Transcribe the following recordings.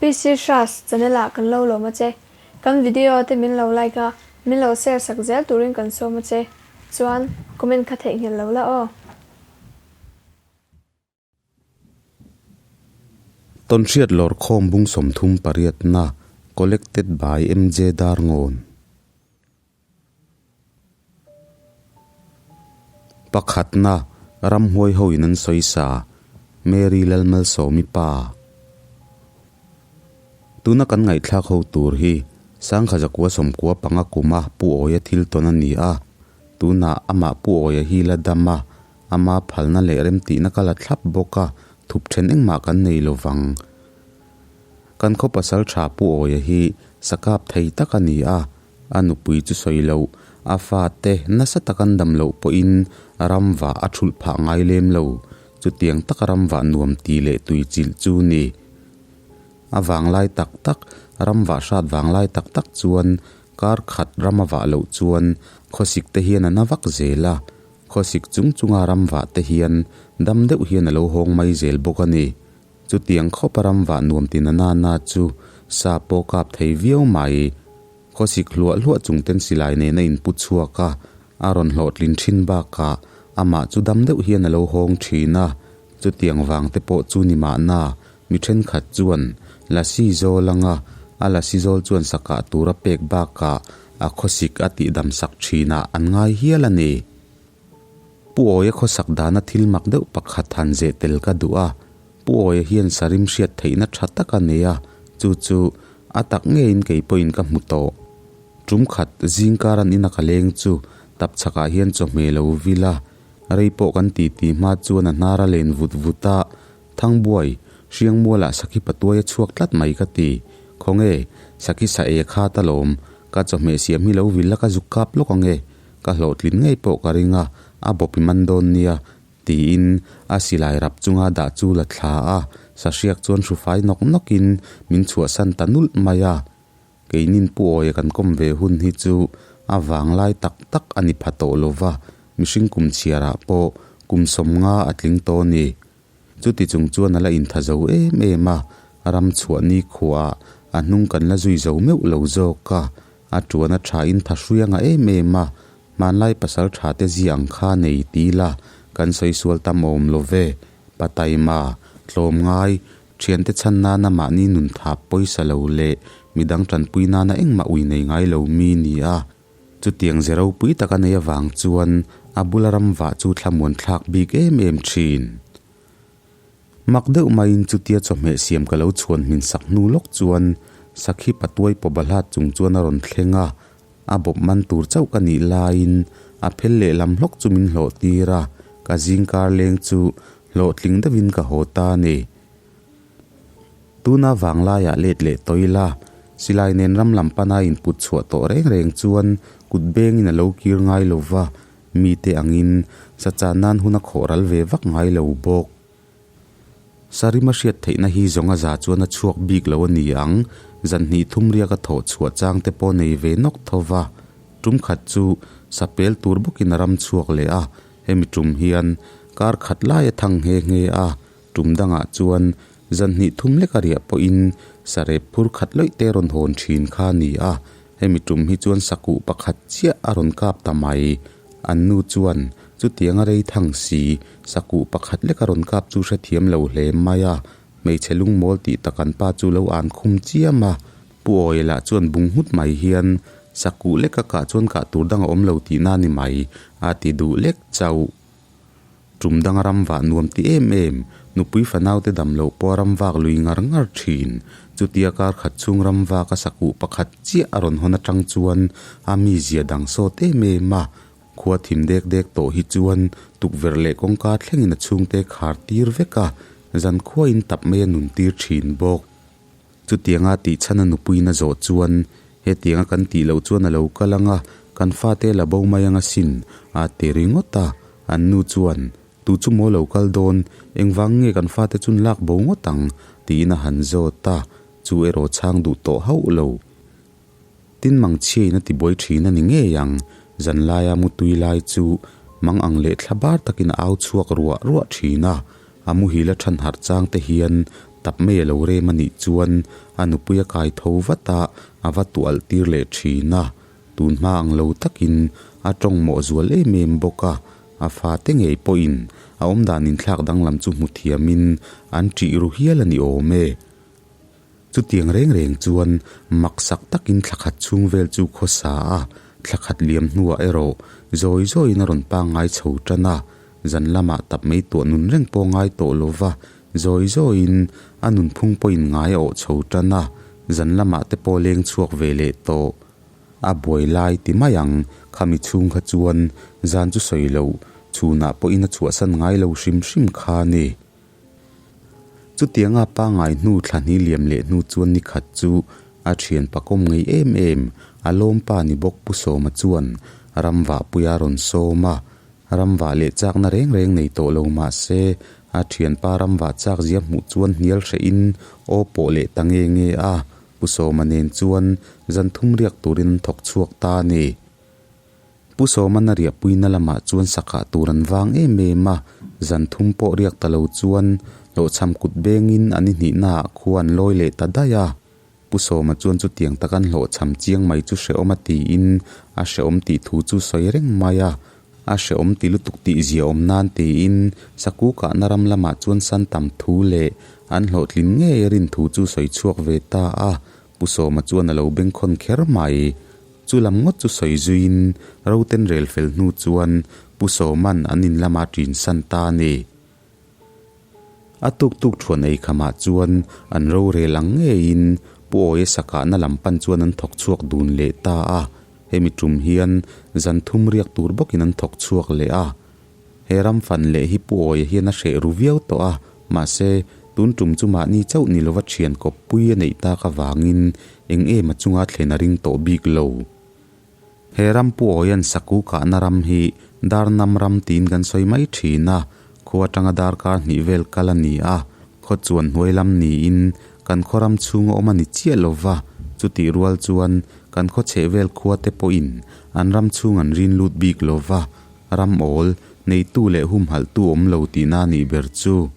PC Hras channel ah kan lo lawm a che. Kan video te min lo like a, min lo share sak zel turin kan sawm a che. Chuan comment kha theihnghilh lo la aw. Tawnhriat lawrkhawm bung 38 na Collected by MJ Darngawn. Pakhatna, Ramhuai ho in an sawi sa, Mary Lalmalsawmi pa. Tuna kan ngaihthlak ho tur hi Sangkha Zakua Sawmkua panga kuma Pu Awia thil tawn a ni a, tunah amah Pu Awia hi la dam a, ama phalna leh remtihna ka la thlap bawk a, thup then engmah kan nei lo vang. Kan khaw pasal tha Pu Awia hi sakap thei tak a ni a, A nupui chu sawi loh, a fate nasa tak an dam loh pawhin ramvah a thulh phah ngai lem lo. Chutiang taka ramvah nuam ti leh tui chilh chu ni. A vanglai tak tak, ramvah hrat vanglai tak tak chuan kar khat ram a vah loh chuan khawsik te hian a na vak zel a. Khawsik chung chunga ramvah te hian dam deuh hian a lo hawng mai zel bawk a ni. Chutiang khawpa ramvah nuam ti na nana chu sa pawh kap thei viau mai. Khawsik hluah hluah chung ten silai nen a inpu chhuak a, a rawn hlawhtlin thin bakah amah chu dam deuh hian a lo hawng thin a. Chutiang vang te pawh chu ni mahna mi thenkhat chuan lasi zawl anga a lasi zawl chuan sakah tur a pek bakah a khawsik a tihdam sak thinah an ngai hial a ni. Pu Awia khawsak dana thil mak deuh pakhat han zeh tel ka duh a, Pu Awia hian sarim hriat theihna tha tak a nei a, chu chu a tak ngeiin kei pawhin ka hmu tawh. Tum khat zingkar an ina ka leng chu tapchhakah hian chawhmeh lo vil a, rei pawh kan titi hma chuan a hnar a len vut vut a, Thangbuai, Hriangmualah sakhi patuai a chhuak tlat mai ka ti. Khawnge, sakhi sa e kha ta lawm, ka chawhmeh siam hi lo vil la ka zuk kap lawk ange, Ka hlawhtlin ngei pawh ka ring a, a bawp i man dawn nia, tiin a silai rap chunga dah chu la thla a, sahriak chuan hrufai nawk nawkin min chhuahsan ta nulh mai a. Keinin Pu Awia kan kawm ve hun hi chu a vanglai tak tak a ni pha tawh lo va, mihring kum chhiarah pawh kum 50 a tling tawh a ni. Chuti chung chuan a la intha zo em em a, ram chhuah ni khuaah a hnung kan la zui zo meuh lo zawk a, a tuan a tha in tha hrui anga em em a, hmanlai pasal tha te zia ang kha nei ti ila kan sawi sual tam awm lo ve, Pataima, tlawmngai, thiante chhan nana mahni nun thap pawisa lo leh midang tanpui nana engmah ui nei ngai lo mi ni a. Chutiang ze ropui tak a nei avang chuan a bula ram vah chu thlamuan thlak bik em em thin. Mak deuh maiin chutia chawhmeh siam ka lo chhuan hmin sak hnu lawk chuan sakhi patuai pawba hlat chung chuan a rawn thleng a, a bawp man tur chauh ka nih laiin a phel lehlam hlawk chu min hlawh tir a, ka zingkar leng chu hlawhtling deuhin ka haw ta a ni. Tuna vanglaiah let leh tawih la, silai nen ram lam pana input chhuah tawh reng reng chuan kut bengin a lo kir ngai lo va, mite angin sachan nan hun a khawh ral ve vak ngai lo bawk. Sarima hriat theihna hi zawng a za chuan a chhuak bik lo a ni ang, zan hnih thum riak a thawh chhuah chang te pawh nei ve nawk tho va, tum khat chu sapel tur bawkin a ram chhuak leh a, hemi tum hian kar khat lai a thang nghe nghe a, Tum dangah chuan zan hnih thum lek a riah pawhin sarep phur khat lawih te rawn hawn thin kha a ni a, hemi tum hi chuan sakuh pakhat chiah a rawn kap ta mai. An nu chuan chutiang a rei thang si, sakuh pakhat lek a rawn kap chu hrethiam lo hle mai a, hmeichhe lungmawl tih tak an pa chu lo an khum chiam a. Pu Awia lah chuan bung nghut mai hian sakuh lek a kah chuan kah tur dang a awm lo tihna a ni mai, a ti duh lek chauh. Tum danga ram vah nuam ti em em, nupui fanaute dam loh pawh ram vak lui ngar ngar thin. Chutia kar khat chhung ram vak a sakuh pakhat chiah a rawn hawn atang chuan a mizia dang sawt em em a. Khua thim dek dek tawh hi chuan tukverh leh kawngka thlengin a chhungte khar tir vek a, zankhuain tap mai a nun tir thin bawk. Chutianga tih chhan a nupuiin a zawh chuan, Hetianga kan tih loh chuan a lo kal ang a, kan fate la bo mai ang asin, a ti ringawt a. An nu chuan, Tu chu maw lo kal dawn, engvang nge kan fate chun lak bo ngawt ang? tiin a han zawt a, chu erawh chhang duh tawh hauh lo. Tin mangchhiain a ti buai thin a ni ngei ang, zanlaia mutui lai chu mang ang leh thla bar takin a au chhuak ruah ruah thin a, a muhil a than harh chang te hian Tap mai a lo rem a nih chuan a nupui a kai tho vat a, a va tualh tir leh thin a. Tun hma ang lo takin a tawng mawh zual em em bawk a, a fate ngei pawhin a awmdan inthlak danglam chu hmu thiamin an ṭih ru hial a ni awm e. Chutiang reng reng chuan maksak takin thla khat chhung vel chu khawsa a, thla khat liam hnuah erawh zawi zawiin a rawn pangngai chho tan a, zan lamah tap mai tuah nun reng pawh ngai tawh lo va, zawi zawiin a nunphung pawhin ngai a awh chho tan a, zan lamah te pawh leng chhuak ve leh tawh. A buai lai ti mai ang, khami chhung kha chuan zan chu sawi loh, chhunah pawhin a chhuahsan ngai lo hrim hrim kha a ni. Chutianga pangngai hnu thla hnih liam leh hnu chuan ni khat chu a thian pakawm ngei em em, a lawmpa ni bawk Pu Sawma chuan ramvahpuia rawn sawm a. Ramvah leh chakna reng reng nei tawh lo mah se, a thianpa ramvah chak zia hmuh chuan hnial hrehin aw pawh leh ta nge nge a. Pu Sawma nen chuan zan thum riak turin an thawk chhuak ta a ni. Pu Sawman a riahpuina lamah chuan sakah tur an vang em em a, zan thum pawh riak ta lo chuan hlawhchham kut bengin an i hnihnaah khua an lawi leh ta daih a. Pu Sawma chuan chutiang tak an hlawhchham chiang mai chu hrehawm a tiin a hrehawm tih thu chu sawi reng mai a, a hrehawm ti lutuk tih zia awm nan tiin Saku kahna ram lamah chuan san tam thu leh an hlawhtlin ngei a rin thu chu sawi chhuak ve ta a, Pu Sawma chuan a lo bengkhawn kher mai. Chu lam ngawt chu sawi zuiin Roten rel fel hnu chuan Pu Sawma'n an in lama ṭin san ta a ni. A tuk tuk thuan ei khamah chuan an rorel ang ngeiin Pu Awia sakahna lam pan chuan an thawk chhuak dun leh ta a. Hemi tum hian zan thum riak tur bawkin an thawk chhuak leh a. He ram fan leh hi Pu Awia hian a hreh ru viau tawh a, mahse, tun tum chu mahni chauh ni lova thian kawppui a neih tak avangin eng em a chunga thlen a ring tawh bik lo. He ram Pu Awia'n Saku kahna ram hi Darnam ram tiin kan sawi mai thin a, khua atanga darkar hnih vel kal a ni a, khaw chuan hnuai lam niin kan khaw ram chhunga awm a ni chiah lova, chutih rual chuan kan khaw chheh vel khua te pawhin an ram chhung an rin lut bik lova, Ram awl, neitu leh humhalhtu awm lo tihna a nih ber chu.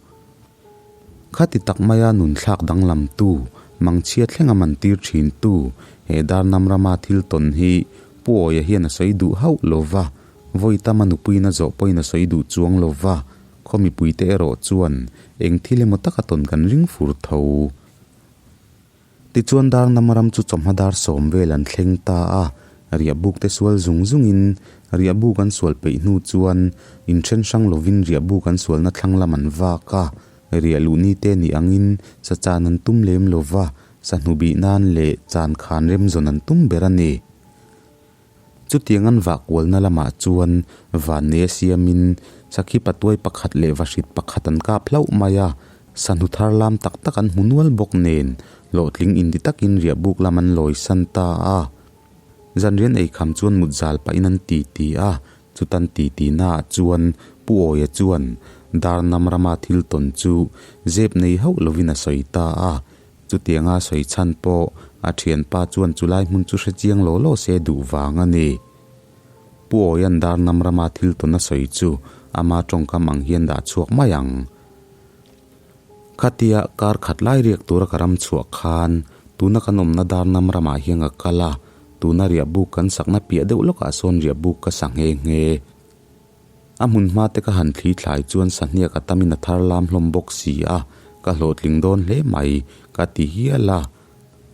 Khati tak maia nunthlak danglamtu, mangchhia thlenga mantir thintu, he Darnam rama thil tawn hi Pu Awia hian a sawi duh hauh lo va, vawi tama nupuiin a zawh pawhin a sawi duh chuang lo va, khaw mipuite erawh chuan eng thil emaw taka tawn kan ring fur tho. Tichuan Darnam ram chu chawhma dar sawm vel an thleng ta a, riahbuk te sual zung zungin riahbuk an sual peih hnu chuan inthen hrang lovin riahbuk an sualna thlang lam an vak a, riah luh ni te nih angin sa chan an tum lem lova, sa hnu bih nan leh chan khan rem zawn an tum ber a ni. Chutiang an vah kualna lamah chuan vanneia siamin sakhi patuai pakhat leh vahrit pakhat an kap hlauh mai a, sahnu thar lam tak tak an hmu nual bawk nen hlawhtling inti takin riahbuk lam an lawi san ta a. Zanrian eikham chuan mut zal pahin an ti ti a, chutan ti ti naah chuan Pu Awia chuan Darnam rama thil tawn chu zep nei hauh lovin a sawi ta a, Chutianga sawi chhan pawh a thianpa chuan chulai hmun chu hre chiang law law se duh vang a ni. Pu Awia'n Darnam rama thil tawn a sawi chu ama tawngkam ang hian dah chhuak mai ang. Khatia kar khat lai riak tura ka ram chhuah khan tuna kan awmna Darnam ramah hian ka kal a, tuna riahbuk kan sakna piah deuh lawkah sawn riahbuk ka sa nghe nghe. A hmun hma te ka han thli thlai chuan sahniak a tamin a thar lam hlawm bawk si a, ka hlawhtling dawn hle mai, ka ti hial a.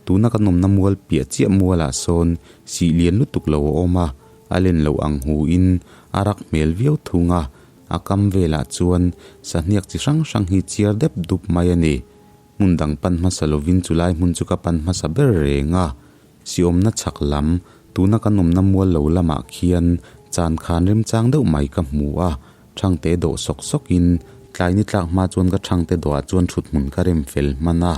Tuna ka nawmna mual piah chiah mualah sawn sih lian lutuk lo a awm a, a len loh ang hu in a rak hmel viau thung a, a kam velah chuan sahniak chi hrang hrang hi chiar dep dup mai a ni. Hmun dang pan hmasa lovin chulai hmun chu ka pan hmasa ber reng a. Siawmna chhak lam, tuna kan awmna mual lo lamah khian chan khan remchang deuh mai ka hmu a, thangte dawh sawk sawkin tlai ni tlak hma chuan ka thangte dawhah chuan thut hmun ka rem fel hman a,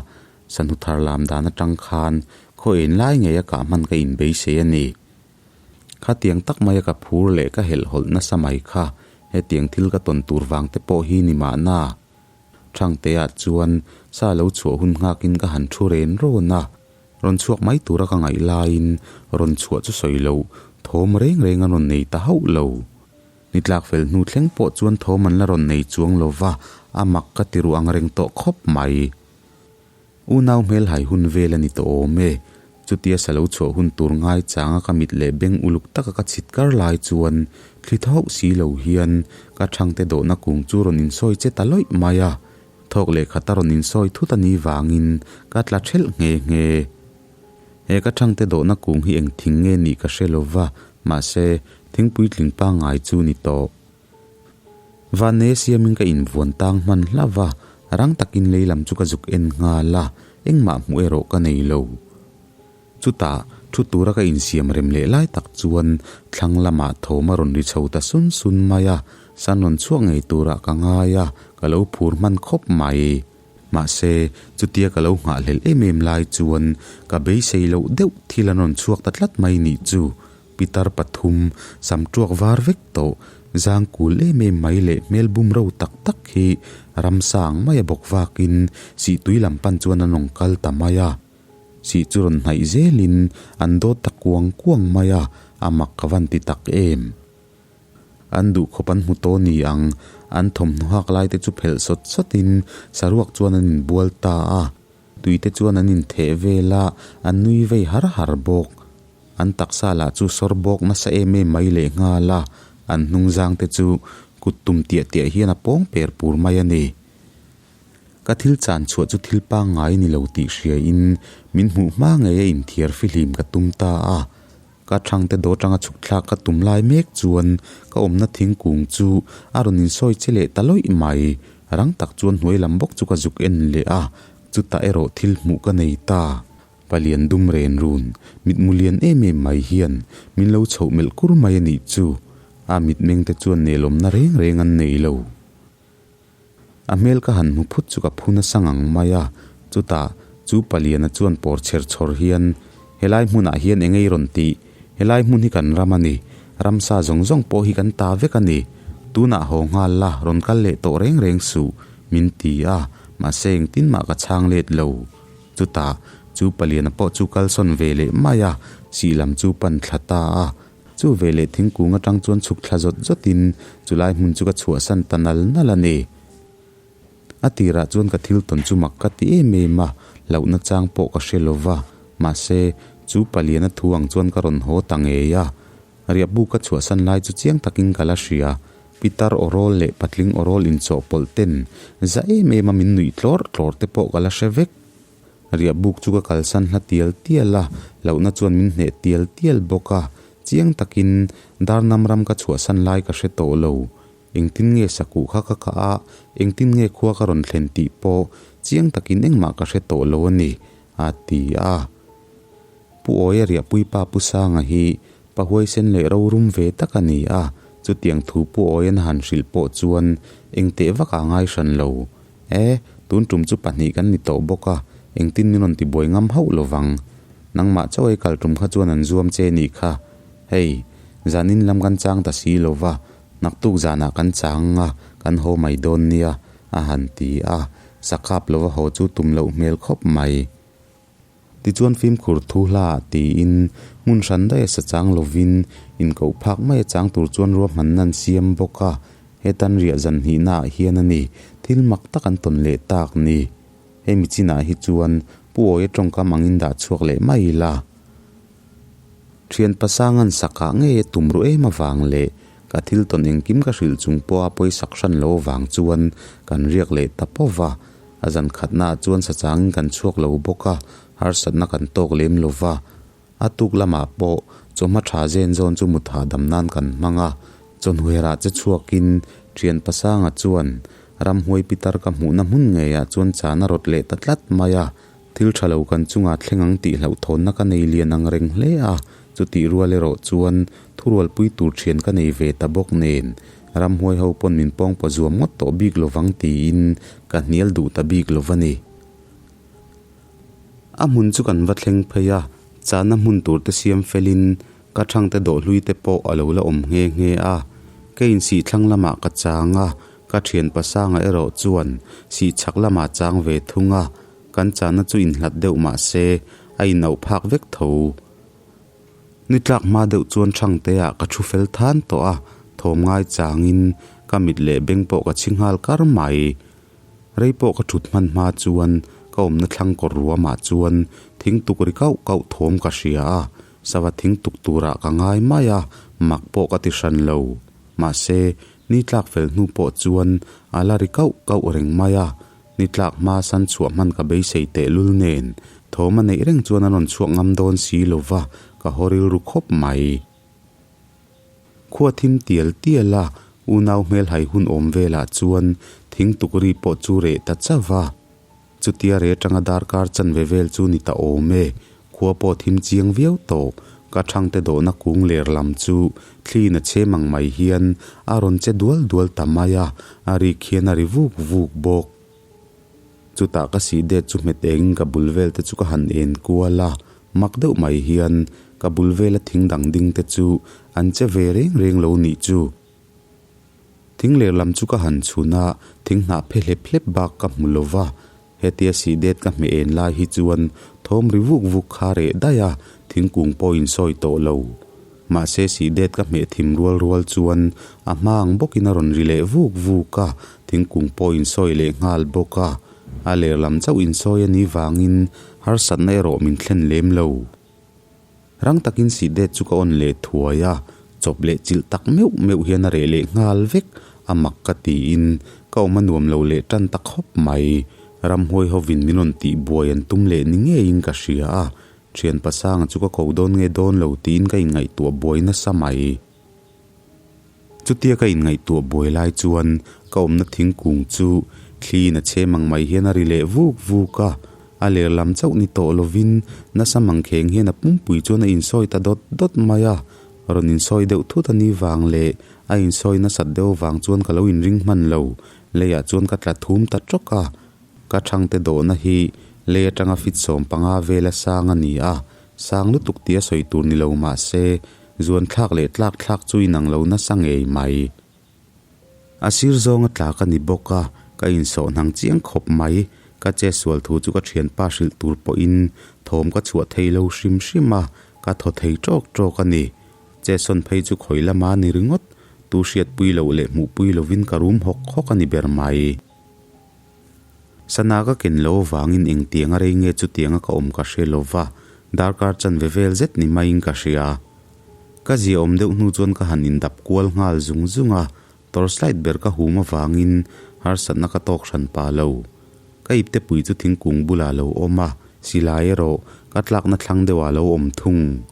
sahnu thar lam dan atang khan khaw en lai ngei a kah hman ka inbeisei a ni. Khatiang tak maia ka phur leh ka helhhawlh nasa mai kha hetiang thil ka tawn tur vang te pawh hi ni mahna. Thangteah chuan sa lo chhuah hun nghakin ka han thu ren rawn a. Rawn chhuak mai tura ka ngaih laiin rawn chhuah chu sawi loh, thawm reng reng an rawn nei ta hauh lo. Ni tlak fel hnu thleng pawh chuan thawm an la rawn nei chuang lo va, a mak ka ti ruh ang reng tawh khawp mai. Unau hmel hai hun vel a ni tawh awm e. Chutia sa lo chhuah hun tur ngai changa ka mit leh beng uluk taka ka chhit kar lai chuan thli tho hauh si lo hian ka thangte dawhna kung chu rawn insawi che ta lawih mai a. Thawk leh khat a rawn insawi thut a nih vangin ka tla thelh nghe nghe. He ka thangte dawhna kung hi eng thing nge nih ka hre lo va, mahse thingpui tling pangngai chu ni tawh. Vanne siamin ka invuan tang hman hlauh va, rang takin lei lam chu ka zuk en nghal a, engmah hmuh erawh ka nei lo. Chutah, thu tura ka insiam rem leh lai tak chuan thlang lamah thawm a rawn ri chho ta sun sun mai a, san rawn chhuak ngei turah ka ngai a, ka lo phur hman khawp mai. Mahse, chutia ka lo nghahhlelh em em lai chuan ka beisei loh deuh thil an rawn chhuak ta tlat mai nih chu. Pitar pathum, sam tuak var vek tawh, zang kul em em mai leh hmel bum ro tak tak hi ramsa ang maia bawk vakin sihtui lam pan chuan an rawn kal ta mai a. Sih chu rawn hnaih zelin an dawt ta kuang kuang mai a, a mak ka van ti tak em. An duh khawp an hmu tawh ni ang, an thawmhnaw hak lai te chu phelh sawt sawtin saruak chuan an inbual ta a. Tui te chuan an intheh vel a, an nui vei har har bawk. An taksa lah chu sawr bawk nasa em em mai leh nghal a, an hnung zang te chu kut tum tiah tiah hian a pawng per pur mai a ni. Ka thil chan chhuah chu thil pangngai ni lo tih hria in min hmuh hma ngei a inthiar fihlim ka tum ta a. Ka thangte dawt anga chhuk thlak ka tum lai mek chuan ka awmna thingkung chu a rawn insawi che leh ta lawih mai. Rang tak chuan hnuai lam bawk chu ka zuk en leh a, chutah erawh thil hmuh ka nei ta. Palian dum ren run, mitmu lian em em mai hian min lo chhoh melh kur mai a nih chu. A mitmeng te chuan nelawmna reng reng an nei lo. A hmel ka han hmu phut chu ka phu nasa ngang mai a, chutah chu paliana chuan pawr chher chhawr hian, Helai hmunah hian eng ei rawn tih? Helai hmun hi kan ram a ni, ramsa zawng zawng pawh hi kan ta vek a ni. Tunah haw nghal la, rawn kal leh tawh reng reng suh, min ti a, mahse engtin mah ka chhang let lo. Chutah chu paliana pawh chu kalsawn ve leh mai a, sih lam chu pan thla ta a. Chu veleh thingkung atang chuan chhuk thla zawt zawtin chulai hmun chu ka chhuahsan ta nal nal a ni. A tirah chuan ka thil tawn chu mak ka ti em em a, hlauhna chang pawh ka hre lo va, mahse, chu paliana thu ang chuan ka rawn haw ta ngei a. Riahbu ka chhuahsan lai chu chiang takin ka la hria, pitar awrawl leh patling awrawl inchawhpawlh ten za em em a min nuih tlawr tlawr te pawh ka la hre vek. Riah buk chu ka kalsan hla tial tial a, hlauhna chuan min hneh tial tial bawk a, chiang takin Darnam ram ka chhuahsan lai ka hre tawh lo. Engtin nge sakuh kha ka kah a, engtin nge khua ka rawn thlen tih pawh chiang takin engmah ka hre tawh lo a ni, a ti a. Pu Awia riahpuipa Pu Sanga hi pa huaisen leh rorum ve tak a ni a, chutiang thu Pu Awian a han hrilh pawh chuan engteh vak a ngai hran lo. E, tun tum chu pahnih kan ni tawh bawk a, engtin min rawn tibuai ngam hauh lo vang. Nangmah chauh ei kal tum kha chuan an zuam che nih kha. Hei, zanin lam kan chang ta si lo va, naktuk zanah kan chang a, kan haw mai dawn nia, a han ti a, sakhap lova haw chu tum loh hmel khawp mai. Tichuan fimkhur thu hla ah tiin hmun hran daih a sa chang lovin inkoh phak mai a chang tur chuan ruahmanna an siam bawk a, hetan riah zan hnihna ah hian a ni thil mak tak an tawn leh tak ni. Hemi chinah hi chuan Pu Awia tawngkam angin dah chhuak leh mai ila. Thian pasangan sakah ngei a tum ruh em avang leh ka thil tawn engkim ka hrilh chung pawha pawisak hran lo avang chuan kan riak leh ta pawh va. A zan khatnaah chuan sachangin kan chhuak lo bawk a, harsatna kan tawk lem lo va. A tuk lamah pawh chawhma tha zen zawn chu mut hahdam nan kan hmang a. Chawhnuherah che chhuakin thian pasanga chuan ramhuai pitar ka hmuhna hmun ngeiah chuan chan a rawt leh ta tlat mai a. Thil tha lo kan chungah thleng ang tih hlauhthawnna ka nei lian ang reng hle a, chutih rual erawh chuan thurualpui tur thian ka nei ve ta bawk nen, ramhuai ho pawn min pawngpaw zuam ngawt tawh bik lovang tiin ka hnial duh ta bik lo va ni. A hmun chu kan va thleng phei a, chahna hmun tur te siam felin ka thangte dawhhlui te pawh a lo la awm nghe nghe a, ka insih thlang lamah ka chang a, ka thian pasanga erawh chuan sih chhak lamah chang ve thung a, Kan chahna chu inhlat deuh mah se a inauh phak vek tho. Ni tlak hma deuh chuan Thangtea ka thu fel than tawh a, thawm ngai changin ka mit leh beng pawh ka chhi nghal kar mai. Rei pawh ka thut hman hma chuan Ka awmna thlang kawr ruamah chuan thing tuk ri kauh kauh thawm ka hria a, sava thing tuk turah ka ngai mai a, mak pawh ka ti hran lo. Mahse, ni tlak fel hnu pawh chuan a la ri kauh kauh reng mai a, ni tlak hma san chhuah hman ka beisei tehlul nen thawm a neih reng chuan a rawn chhuak ngam dawn si lo va, ka haw rilru khawp mai. Khua thim tial tial a, unau hmelhai hun awm velah chuan thing tuk ri pawh chu reh ta chauh va. Chutia re atanga darkar chanve vel chu ni ta awm e, khua pawh thim chiang viau tawh. Ka thangte dawhna kung ler lam chu thliin a chhem ang mai hian a rawn che dual dual ta mai a, a rik hian a ri vuk vuk bawk. Chutah ka sih det chu hmet engin ka bul vel te chu ka han en kual a, mak deuh mai hian ka bul vela thing dang ding te chu an che ve reng reng lo nih chu. Thing ler lam chu ka han chhun a, thing hnah phe hlep hlep bak ka hmu lo va, hetia sih det ka hmeh en lai hi chuan thawm ri vuk vuk kha reh daih a, thingkung pawh in sawi tawh lo. Mahse sih det ka hmeh thim rual rual chuan a hma ang bawkin a rawn ri leh vuk vuk a, thingkung pawh in sawi leh nghal bawk a, a ler lam chauh in sawi a nih vangin harsatna erawh min thlen lem lo. Rang takin sih det chu ka on leh thuai a, chawp leh chilh tak meuh meuh hian a reh leh nghal vek a mak ka tiin ka awm a nuam lo leh tan ta khawp mai. Ramhuai hovin min rawn tih buai an tum leh ni ngeiin ka hria a, thian pasanga chu ka ko dawn nge dawn lo tiin ka inngaihtuah buai nasa mai. Chutia ka inngaihtuah buai lai chuan ka awmna thingkung chu thliin a chhem ang mai hian a ri leh vuk vuk a, a ler lam chauh ni tawh lovin nasa mangkheng hian a pumpui chuan a insawi ta dawt dawt mai a, rawn insawi deuh thut a ni vang leh a insawi nasat deuh vang chuan ka lo inring hman lo, leiah chuan ka tla thum ta tawk a, ka thangte dawhna hi lei atanga fit 15 vela sang a ni a, sang lutuk tia sawi tur ni lo mah se Zuan thlak leh tlak thlak chu inang lo nasa ngei mai. A sir zawnga tla ka ni bawk a, ka insawh hnang chiang khawp mai. Ka che sual thu chu ka thianpa hrilh tur pawhin thawm ka chhuah thei lo hrim hrim a, ka thaw thei tawk tawk a ni. Che sawn phei chu khawi lama ni ringawt, tu hriatpui loh leh hmuhpui lovin ka rum hawk hawk a ni ber mai. Sana ka ken lo avangin engtianga rei nge chutianga ka awm ka hre lo va, darkar chanve vel zet ni maiin ka hria. Ka zia awm deuh hnu chuan ka han indap kual nghal zung zung a, torchlight ber ka hum avangin harsatna ka tawk hran pah lo. Ka ipte pui chu thingkung bulah a lo awm a, silai erawh ka tlakna thlang deuhah a lo awm thung.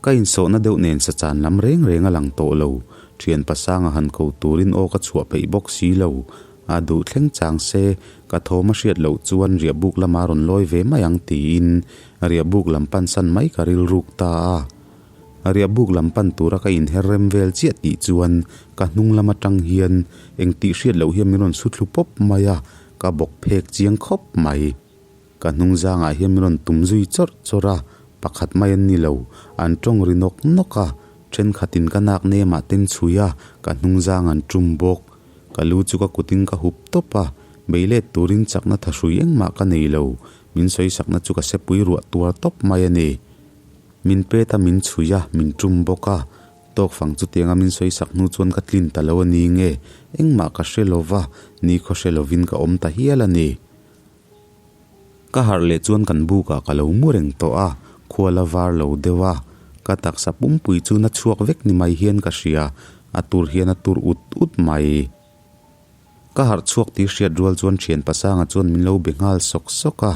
Ka insawhna deuh nen sachan lam reng reng a lang tawh lo, thian pasanga han ko turin aw ka chhuah peih bawk si lo. A duh thleng chang se, ka thawm a hriat loh chuan riahbuk lama rawn lawi ve mai ang tiin riahbuk lam pansan mai ka rilruk ta a. Riahbuk lam pan tura ka inher rem vel chiah tih chuan ka hnung lam atang hian eng tih hriat loh hian min rawn su thlu pawp mai a, ka bawk phek chiang khawp mai. Ka hnung zangah hian min rawn tum zui chawrh chawrh a, pakhat mai an ni lo, an tawng ri nawk nawk a, thenkhatin ka nak nemah ten chhui a, ka hnung zang an tum bawk. Ka lu chu ka kutin ka hup tawp a, bei let turin chakna tha hrui engmah ka nei lo, min sawisakna chu ka sepui ruah tuar tawp mai a ni. Min pet a, min chhui a, min tum bawk a, tawk fang chutianga min sawisak hnu chuan ka tlin ta lo a ni nge, engmah ka hre lo va, nikhaw hre lovin ka awm ta hial a ni. Ka harh leh chuan kan bukah ka lo mu reng tawh a, khual a var lo deuh a, ka taksa pumpui chu na chhuak vek ni mai hian ka hria, a tur hian a tur ut ut mai. Ka harh chhuak tih hriat rual chuan thian pasanga chuan min lo be nghal sawk sawk a,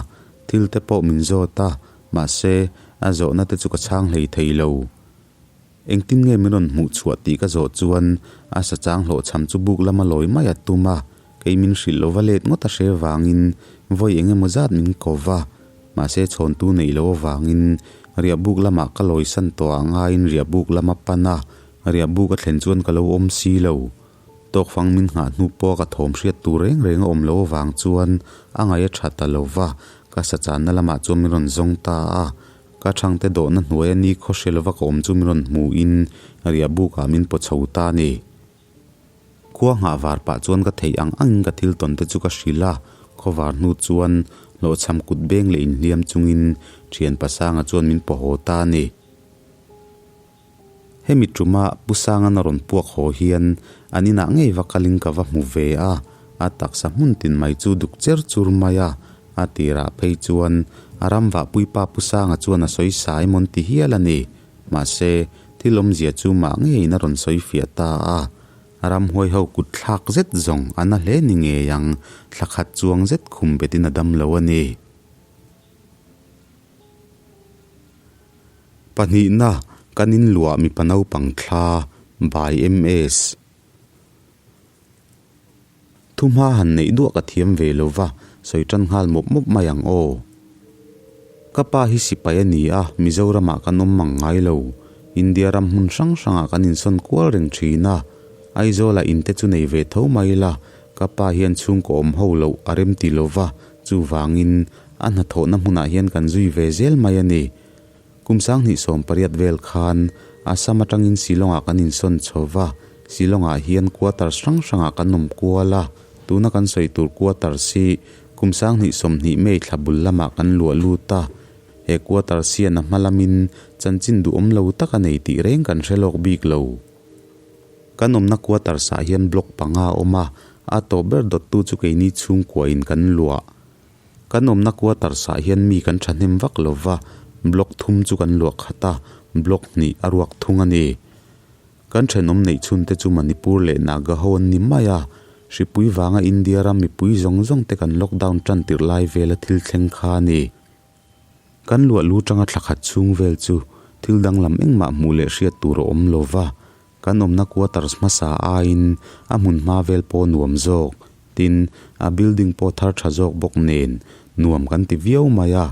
thil te pawh min zawt a, mahse a zawhna te chu ka chhang hlei thei lo. Engtin nge min rawn hmuh chhuah tih ka zawh chuan a sachang hlawhchham chu buk lama lawi mai a tum a, kei min hrilh lova let ngawt a hre vangin vawi eng emaw zat min ko va, mahse chhawntu neih loh avangin riahbuk lamah ka lawisan tawh ah ngaiin riahbuk lama pan a, riahbuk a thlen chuan ka lo awm si lo. Tawkfang min nghah hnu pawh ka thawm hriat tur reng reng a awm loh avang chuan a ngaih a tha ta lo va, ka sachanna lamah chuan min rawn zawng ta a, Ka thangte dawhna hnuaia ni khaw hre lova ka awm chu min rawn hmuhin riahbukah min paw chho ta a ni. Khua nghah var pah chuan ka theih ang angin ka thil tawn te chu ka hrilh a, khaw var hnu chuan hlawhchham kut beng leh inhliam chungin thian pasanga chuan min paw haw ta a ni. Hemi tuma Pu Sangan a rawn puak haw hian an inah ngei va kalin ka va hmu ve a, a taksa hmun tin mai chu duk cher chur mai a. A tirah phei chuan a ram vahpuipa Pu Sanga chuan a sawi sa emaw an ti hial a ni. Mahse, thil awmzia chu mah ngeiin a rawn sawi fiah ta a. A ramhuai ho kut thlak zet zawng a na hle ni ngei ang, thla khat chuang zet khum betin a dam lo a ni. Pahnihna, kan inluah mipa naupang thla, by MS. Thuhma han neih duah ka thiam ve lo va, sawi tan nghal mawp mawp mai ang aw. Ka pa hi sipai a ni a, Mizoramah kan awm mang ngai lo. India ram hmun hrang hrangah kan insawn kual reng thin a. Aizawlah in te chu nei ve tho mai la, ka pa hian chhungkaw awm ho loh a rem ti lo va, chuvangin a hnathawhna hmunah hian kan zui ve zel mai a ni. Kum 2018 vel khan Assam atangin Shillong-ah kan insawn chho va, Shillong-ah hian quarters hrang hrangah kan awm kual a, tuna kan sawi tur quarters hi kum 2020 May thla bul lamah kan luah lut a, he quarters hian a hma lamin chanchin duhawm lo tak a nei tih reng kan hre lawk bik lo. Kan awmna quarters-ah hian block panga a awm a, a tawp ber dawttu chu keini chhungkuain kan luah. Kan awmna quarters ah hian mi kan thahnem vak lo va, block thum chu kan luah khat a, block hnih a ruak thung a ni. Kan thenawm neih chhun te chu Manipur leh Naga ho an ni mai a, hripui vanga India ram mipui zawng zawng te kan lockdown tan tirh lai vela thil thleng kha a ni. Kan luah lu tanga thla khat chhung vel chu thil danglam engmah hmuh leh hriat tur a awm lo va, Kan awmna quarters hmasa aiin a hmun hma vel pawh nuam zawk, tin, a building pawh thar tha zawk bawk nen nuam kan ti viau mai a.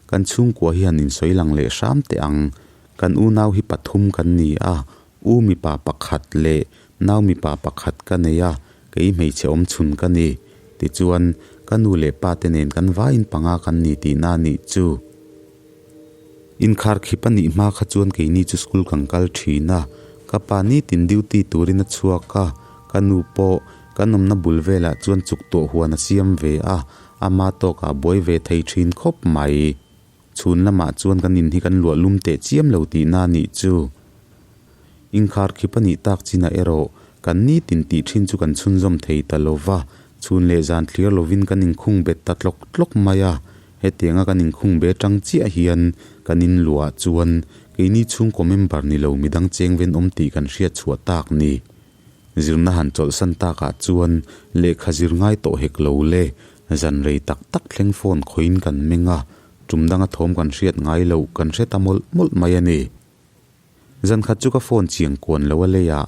Kan chhungkua hi han insawi lang leh hram teh ang, kan unau hi pathum kan ni a, u mipa pakhat leh nau mipa pakhat ka nei a, kei hmeichhe awm chhun ka ni. Tichuan, ka nu leh pa te nen kan vaiin panga kan ni tihna a nih chu. Inkhar khip a nih hma kha chuan keini chu school kan kal thin a, ka pa nitin duty turin a chhuak a, ka nu pawh kan awmna bul velah chuan chuk tawh huan a siam ve a, ama tawkah a buai ve thei thin khawp mai. Chhun lamah chuan kan in hi kan luah lum teh chiam lo tihna a nih chu. Inkhar khip a nih tak chinah erawh kan nitin tih thin chu kan chhunzawm thei ta lo va, chhun leh zan thlir lovin kan inkhung bet ta tlawk tlawk mai a. Hetianga kan inkhung be tang chiah hian kan inluah chuan keini chhungkaw member ni lo midang cheng ven awm tih kan hriat chhuah tak ni. Zirna han chawlhsan takah chuan lehkha zir ngai tawh hek lo le, zan rei tak tak thleng phone khawiin kan meng a, tum danga thawm kan hriat ngai loh kan hre ta mawlh mawlh mai a ni. Zan khat chu ka phone chiang kuan lo a lei a,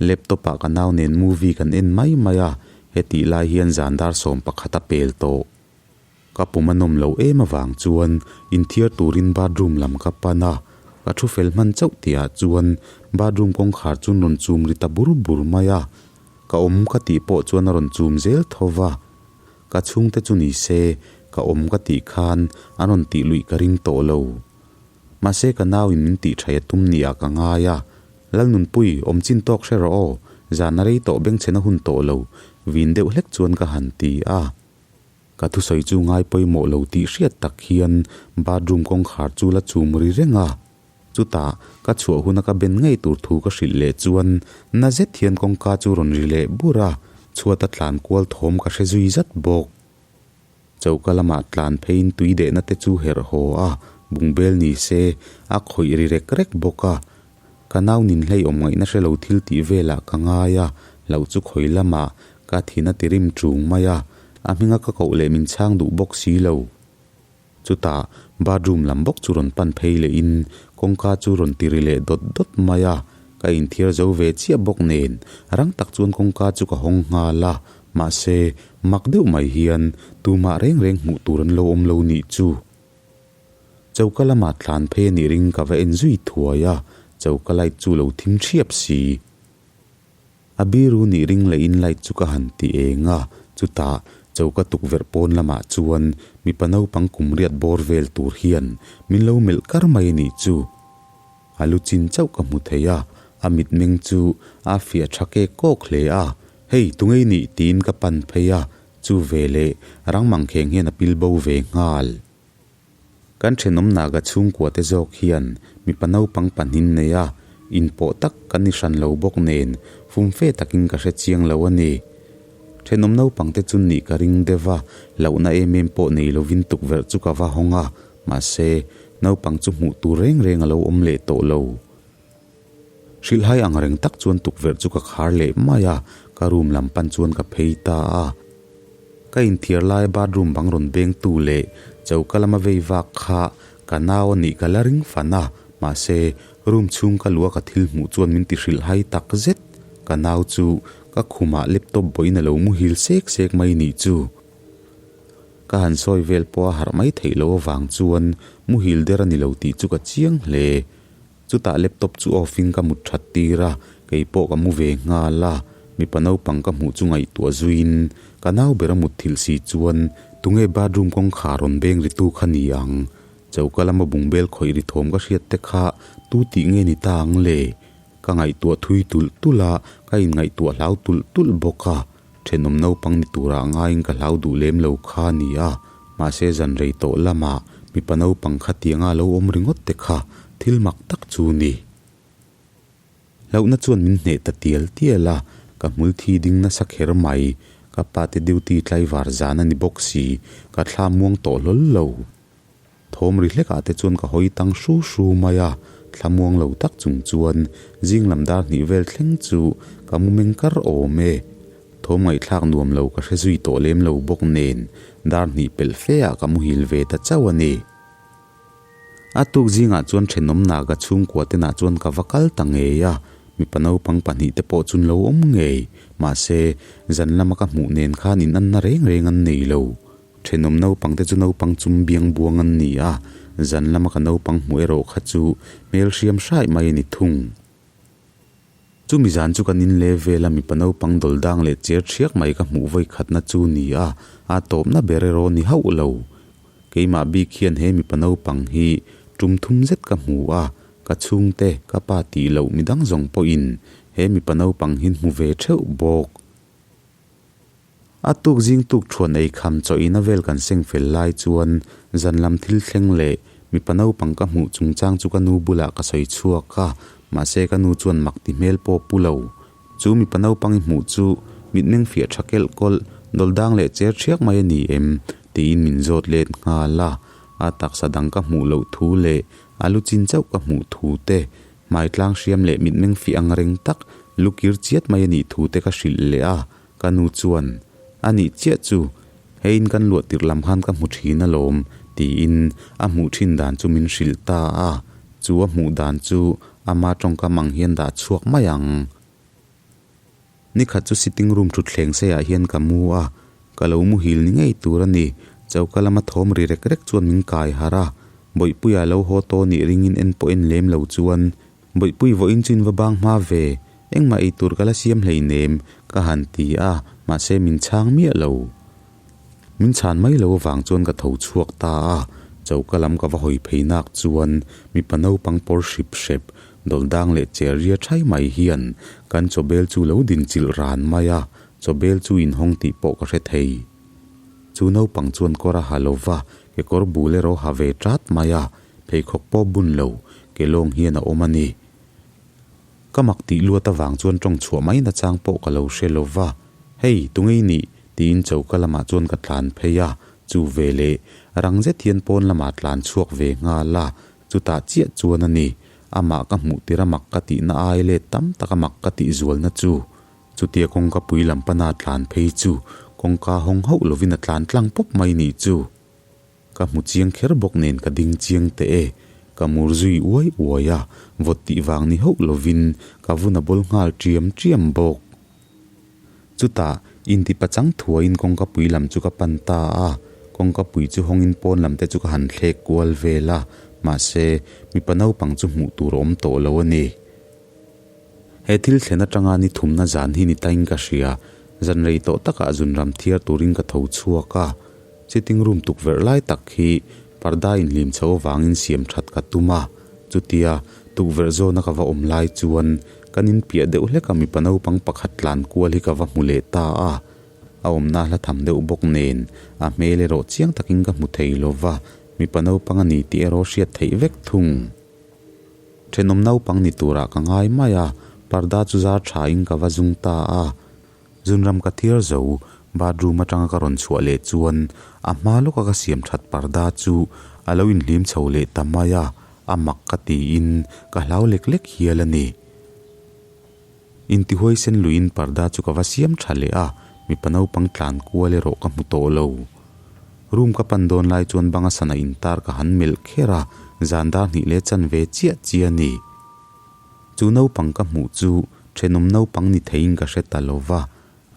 laptop ah ka nau nen movie kan en mai mai a, hetih lai hian zan dar 11 a pel tawh. Ka pum a nawm loh em avang chuan inthiar turin bathroom lam ka pan a, ka thu fel hman chauh tihah chuan bathroom kawngkhar chu rawn chum ri ta bur bur mai a, ka awm ka tih pawh chuan a rawn chum zel tho va, ka chhungte chu ni se ka awm ka tih khan an rawn tih luih ka ring tawh lo. Mahse ka nau in min tih thaih a tum ni ah ka ngai a, Lalnunpui, awm chin tawk hre rawh aw, zan a rei tawh bengchhen a hun tawh lo, vin deuh hlek chuan ka han ti a. Ka thusawi chu ngai pawimawh lo tih hriat tak hian bathroom kawngkhar chu la chum ri reng a. Chutah ka chhuah huna ka ben ngei tur thu ka hrilh leh chuan na zet hian kawngka chu rawn ri leh bur a, chhuata tlan kual thawm ka hre zui zat bawk. Choka lamah tlan pheiin tui dehna te chu herh haw a, bungbel ni se a khawih ri rek rek bawk a. Ka nau nin hlei awm ngaihna hre lo thil tih velah ka ngai a, hlauh chu khawi lamah ka thin a ti rim ṭung mai a, a hminga ka koh leh min chhang duh bawk si lo. Chutah bathroom lam bawk chu rawn pan phei lehin kawngka chu rawn ti ri leh dawt dawt mai a, ka inthiar zo ve chiah bawk nen rang tak chuan kawngka chu ka hawng nghal a, mahse mak deuh mai hian tumah reng reng hmuh tur an lo awm lo nih chu. Choka lamah tlan phei a nih ring ka va en zui thuai a, choka light chu lo thim thiap si. A biru nih ring leh in light chu ka han ti eng a, chutah choka tukverh pawn lamah chuan mipa naupang kum riat bawr vel tur hian min lo melh kar mai a nih chu. A lu chin chauh ka hmu thei a, a mitmeng chu a fiah tha kek kawk hle a, Hei tungei nih tiin ka pan phei a, chu veleh rang mangkheng hian a pil bo ve nghal. Kan thenawm Naga chhungkua te zawk hian mipa naupang pahnin nei a, inpawh tak kan ni hran lo bawk nen fumfe takin ka hre chiang lo a ni. Thenawm naupang te chu nih ka ring deuh a, hlauhna em em pawh nei lovin tukverh chu ka va hawng a, mahse, naupang chu hmuh tur reng reng a lo awm leh tawh lo. Hrilhhai ang reng tak chuan tukverh chu ka khar leh mai a, ka room lam pan chuan ka phei ta a. Ka inthiar laia bathroom bang rawn beng tu leh choka lama vei vak kha ka nau a nih ka la ring fan a, mahse, room chhung ka luh a ka thil hmuh chuan min ti hrilhhai tak zet. Ka nau chu ka khumah laptop bawhin a lo muhil sek sek mai nih chu. Ka han sawi vel pawh a harh mai theih loh avang chuan muhil der a ni lo tih chu ka chiang hle. Chutah laptop chu off in ka mut that tir a, kei pawh ka mu ve nghal a, mipa naupang ka hmuh chu ngaihtuah zuiin ka nau ber a mut thilh si chuan tunge bathroom kawngkhar rawn beng ri tu kha ni ang? Choka lama bungbel khawih ri thawm ka hriat te kha tu tih nge ni ta ang le? Ka ngaihtuah thui tulh tulh a, ka inngaihtuah hlau tulh tulh bawk a, thenawm naupang ni turah ngaiin ka hlau duh lem lo kha a ni a, mahse zan rei tawh lamah mipa naupang khatianga lo awm ringawt te kha thil mak tak chu ni. Hlauhna chuan min hneh ta tial tial a, ka hmul thi ding nasa kher mai, ka pa te duty tlaivar zan a ni bawk si, ka thla muang tawh hlawl lo. Thawm ri hlekah te chuan ka hawi tang hru hru mai a, thlamuang lo tak chung chuan zing lam dar hnih vel thleng chu ka mu meng kar awm e. Thawm ngaihthlak nuam lo ka hre zui tawh lem lo bawk nen dar hnih pelh fe ah ka muhil ve ta chauh a ni. A tuk zingah chuan thenawm Naga chhungkua tenah chuan ka va kal ta ngei a, mipa naupang pahnih te pawh chun lo awm ngei, mahse zan lama ka hmuh nen khan inanna reng reng an nei lo. Thenawm naupang te chu naupang chum biang buang an ni a, zan lama ka naupang hmuh erawh kha chu hmel hriam hraih mai a ni thung. Chumi zan chu kan inle vel a, mipa naupang dawl dang leh cher thiak mai ka hmuh vawi khatna chu ni a, a tawpna ber erawh ni hauh lo. Keimah bik hian he mipa naupang hi tum thum zet ka hmu a, ka chhungte, ka pa tih loh midang zawng pawhin he mipa naupang hi hmu ve theuh bawk. A tuk zing tuk thuan ei kham chaw ina vel kan seng fel lai chuan zan lam thil thleng leh mipa naupang ka hmuh chungchang chu ka nu bulah ka sawi chhuak a, mahse ka nu chuan mak ti hmel pawh pu lo. Chu mipa naupang i hmuh chu mitmeng fiah tha kelh kawlh, dawlh dang leh cher thiak mai a ni em? tiin min zawt let nghal a, a taksa dang ka hmuh loh thu leh a lu chin chauh ka hmuh thu te Hmai tlang hriam leh mitmeng fih ang reng tak lu kir chiat mai a nih thu te ka hrilh leh a, ka nu chuan, A nih chiah chu, hei in kan luah tirh lam khan ka hmu thin alawm, tiin a hmuh thin dan chu min hrilh ta a, chu a hmuh dan chu ama tawngkam ang hian dah chhuak mai ang. Nikhat chu sitting room thutthleng seiah hian ka mu a, ka lo muhil ni ngei tur a ni. Choka lama thawm ri rek rek chuan min kai harh a, Bawihpuia lo haw tawh nih ringin en pawh en lem lo chuan, Bawihpui vawiin chu in va bang hma ve, engmah ei tur ka la siam hleinem, ka han ti a, mahse min chhang miah lo. Min chhan mai lo avang chuan ka tho chhuak ta a, choka lam ka va hawi phei nak chuan mipa naupang pawr hrip hrep, dawlh dang leh cher ria thai mai hian kan chawbel chu lo din chilh ran mai a, chawbel chu inhawng tih pawh ka hre thei. Chu naupang chuan kawr a ha lo va, kekawr bul erawh ha ve tat mai a, pheikhawk pawh bun lo, ke lawng hian a awm a ni. Ka mak tih luat avang chuan tawng chhuah mai nachang pawh ka lo hre lo va, Hei, tunge i nih? tiin choka lamah chuan ka tlan phei a, chu ve leh rang zet hian pawn lamah tlan chhuak ve nghal a, chutah chiah chuan a ni, amah ka hmuh tir a mak ka tihna ai let tam tak a mak ka tih zualna chu. Chutia kawngka pui lam pana tlan phei chu kawngka hawng hauh lovin a tlan tlang pawp mai nih chu. Ka hmu chiang kher bawk nen ka ding chiang teh e. Ka mur zui uai uai a, vawt tih vang ni hauh lovin ka vun a bawl nghal ṭiam ṭiam bawk. Chutah, inti pachang thuaiin kawngka pui lam chu ka pan ta a, kawngka pui chu hawngin pawn lam te chu ka han thlek kual vel a, mahse, mipa naupang chu hmuh tur a awm tawh lo a ni. He thil thlen atanga ni thumna zan hi ni tain ka hria. Zan rei tawh takah zunram thiar turin ka tho chhuak a. Sitting room tukverh lai tak hi parda inhlim chho avangin siam that ka tum a. Chutia tukverh zawna ka va awm lai chuan kan inpiah deuh hlek a mipa naupang pakhat tlan kual hi ka va hmu leh ta a. A awmna hla tham deuh bawk nen a hmel erawh chiang takin ka hmu thei lova, mipa naupang a ni tih erawh hriat theih vek thung. Thenawm naupang ni turah ka ngai mai a, parda chu zar thain ka va zung ta a. Zunram ka thiar zo, Bathroom atanga ka rawn chhuah leh chuan a hma lawka ka siam that parda chu a lo inhlim chho leh ta mai a, a mak ka tiin ka hlau lek lek hial a ni. Intihuaisen luiin parda chu ka va siam tha leh a, mipa naupang tlan kual erawh ka hmu tawh lo. Room ka pan dawn lai chuan banga sana intar ka han melh kher a, zan dar hnih leh chanve chiah chiah a ni. Chu naupang ka hmuh chu thenawm naupang ni theiin ka hre ta lo va,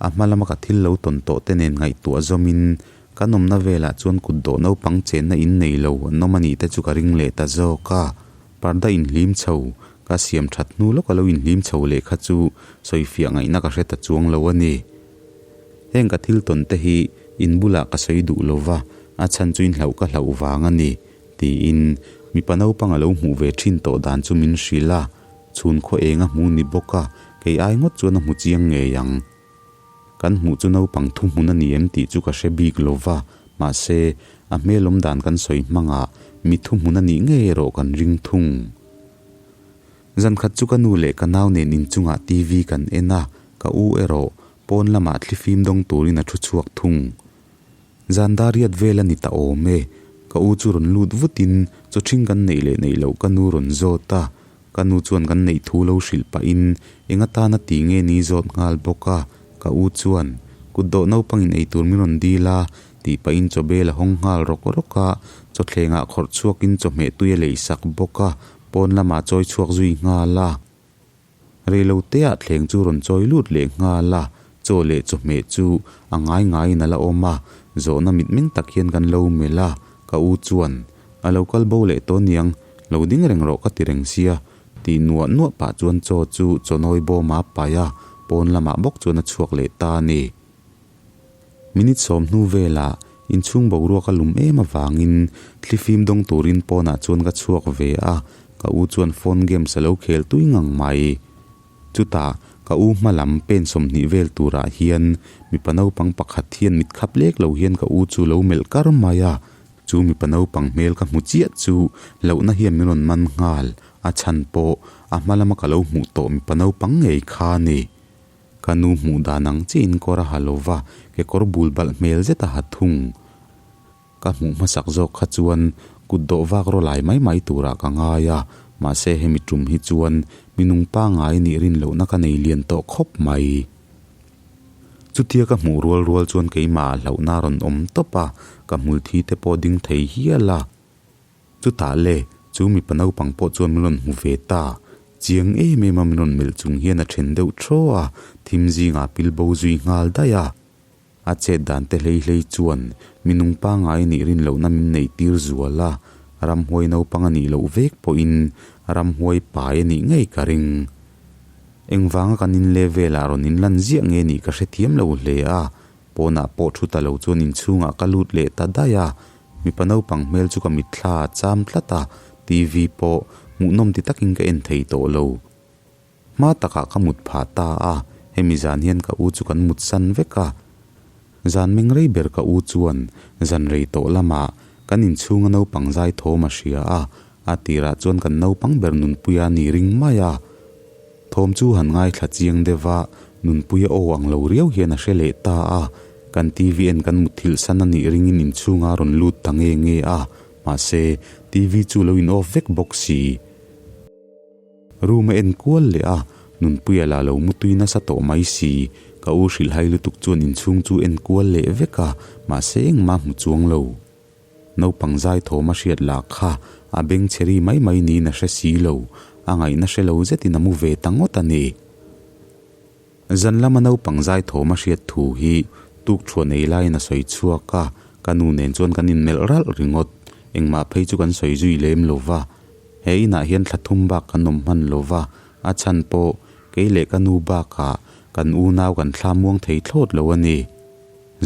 a hma lama ka thil lo tawn tawh te nen ngaihtuah zawmin kan awmna velah chuan kut dawh naupang chenna in nei lo an awm a nih te chu ka ring leh ta zawk a. Parda inhlim chho, ka siam that hnu lawka lo inhlim chho leh kha chu sawifiah ngaihna ka hre ta chuang lo a ni. Heng ka thil tawn te hi in bulah ka sawi duh lo va, a chhan chu inhlauh ka hlauh vang a ni. Tiin mipa naupang a lo hmuh ve thin tawh dan chu min hrilh a, chhun khaw eng a hmu ni bawk a, kei ai ngawt chuan a hmu chiang ngei ang. Kan hmuh chu naupang thuhmun a ni em tih chu ka hre bik lo va, mahse, a hmel awm dan kan sawi hmangah mi thuhmun a nih ngei erawh kan ring thung. Zankhat chu ka nu leh ka nau nen inchungah TV kan en a, ka u erawh pawn lamah thlifim dawng turin a thu chhuak thung. Zan dar riat vel a ni ta awm e. Ka u chu rawn lut vutin chaw ṭhing kan neih leh neih loh ka nu rawn zawt a. Ka nu chuan kan neih thu lo hrilh pahin eng atana ti nge ni zawt nghal bawk a. Ka u chuan, Kut dawh naupangin eitur min rawn dil a, tih pahin chaw bel a hawng nghal rawk rawk a. Chawthlengah khawrh chhuakin chawhmeh tui a leihsak bawk a, pawn lamah chawi chhuak zui nghal a. Reiloteah thleng chu rawn chawi lut leh nghal a, chaw leh chawhmeh chu a ngai ngaiin a la awm a, zawhna mitmeng tak hian kan lo melh a, ka u chuan, A lo kal bo leh tawh niang, lo ding reng rawh ka ti reng sia, tih nuah nuah pah chuan chaw chu chawnawi bawma paih a, pawn lamah bawk chuan a chhuak leh ta a ni. Minute sawm hnu velah inchhung boruak a lum em avangin thlifim dawng turin pawnah chuan ka chhuak ve a, ka u chuan phone games a lo khel tui ngang mai. Chutah ka u hma lam pen 20 vel turah hian mipa naupang pakhat hian mit khap lek lo hian ka u chu lo melh kar mai a, chu mipa naupang hmel ka hmu chiah chu hlauhna hian min rawn man nghal, a chhan pawh a hma lama ka lo hmuh tawh mipa naupang ngei kha a ni. Ka nu hmuh dan ang chiahin kawr a ha lo va, kekawr bul balh hmel zet a ha thung. Ka hmuh hmasak zawk kha chuan kut dawh vak raw lai mai mai turah ka ngai a, mahse hemi tum hi chuan mi nung pangngai nih rin lohna ka nei lian tawh khawp mai. Chutia ka hmuh rual rual chuan keimah ah hlauhna a rawn awm tawp a, ka hmul thi te pawh ding thei hial a. Chutah le, chu mipa naupang pawh chuan min rawn hmu ve ta. Chiang em em a min rawn melh chung hian a then deuh thaw a, thim zingah pil bo zui nghal daih a. A chet dan te hlei hlei chuan mi nung pangngai nih rin lohna min neih tir zual a, ramhuai naupang a nih loh vek pawhin ramhuai pai a nih ngei ka ring. Engvanga kan in leh velah rawn inlan ziah nge nih ka hrethiam lo hle a, Pawnah pawh thu ta lo chuan inchhungah ka lut leh ta daih a, mipa naupang hmel chu ka mitthla a cham tlat a, TV pawh hmuhnawm ti takin ka en thei tawh lo. Hma takah ka mut phah ta a, hemi zan hian ka u chu kan mut san vek a. Zan meng rei ber ka u chuan zan rei tawh lamah kan inchhunga naupang zai thawm a hria a, a tirah chuan kan naupang ber Nunpuia ni ring mai a. Thawm chu han ngaithla chiang deuh a, Nunpuia aw ang lo riau hian a hre leh ta a, kan TV en kan mutthilh san a nih ringin inchhunga a rawn lut ta nge nge a, mahse TV chu lo in off vek bawk si. Room a en kual leh a, Nunpuia lah lo mutui nasa tawh mai si, ka u hrilhhai lutuk chuan inchhung chu en kual leh vek a, mahse engmah hmu chuang lo. Naupang zai thawm a hriat lah kha a beng chhe ri mai mai niin a hre si lo, a ngaihna hre lo zetin a mu ve ta ngawt a ni. Zan lama naupang zai thawm a hriat thu hi tuk thuah nei laiin a sawi chhuak a, ka nu nen chuan kan inmelh ralh ringawt. Engmah phei chu kan sawi zui lem lo va, he inah hian thla thum bak kan awm hman lo va, a chhan pawh kei leh ka nu bakah kan unau kan thla muang thei thlawt lo a ni.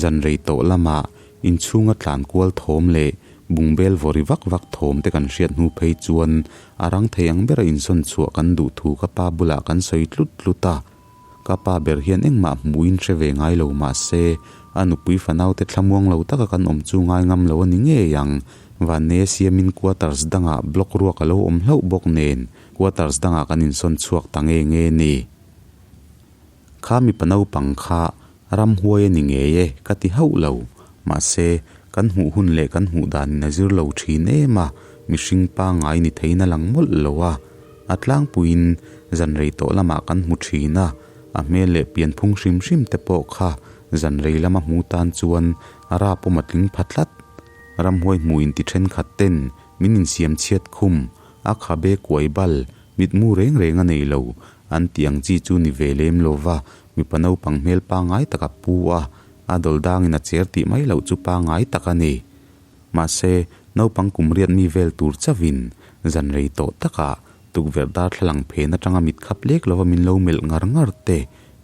Zan rei tawh lamah inchhunga tlan kual thawm leh bungbel vawri vak vak thawm te kan hriat hnu phei chuan a rang thei ang bera insawn chhuah kan duh thu ka pa bulah kan sawi tlut tlut a. Ka pa ber hian engmah hmuhin hre ve ngai lo mah se a nupui fanaute thlamuang lo taka kan awm chu ngai ngam lo a ni ngei ang. Vanneia siamin quarters dangah block ruak a lo awm hlauh bawk nen quarters dangah kan insawn chhuak ta nge nge ni. Kha mipa naupang kha Ramhuai a ni ngei e ka ti hauh lo. Mahse, kan hmuh hun leh kan hmuh danin a zir lo thin em a, mihring pangngai ni theiin a lang mawlh lo a. A tlangpuiin zan rei tawh lamah kan hmu thin a, a hmel leh pianphung hrim hrim te pawh kha zan rei lama hmu tan chuan a rapawm a tling pha tlat. Ramhuai hmuh inti thenkhat ten min insiam chhiat khum, a khabe kuai bal, mitmu reng reng a nei lo, an tih ang chi chu ni ve lem lo va, mipa naupang hmel pangngai tak a pu a, a dawl dangin a cher tih mai loh chu pangngai tak a ni. Mahse, naupang kum riat mi vel tur chauhin zan rei tawh takah tukverh darthlalang phen atanga mit khap lek lova min lo melh ngar ngar te,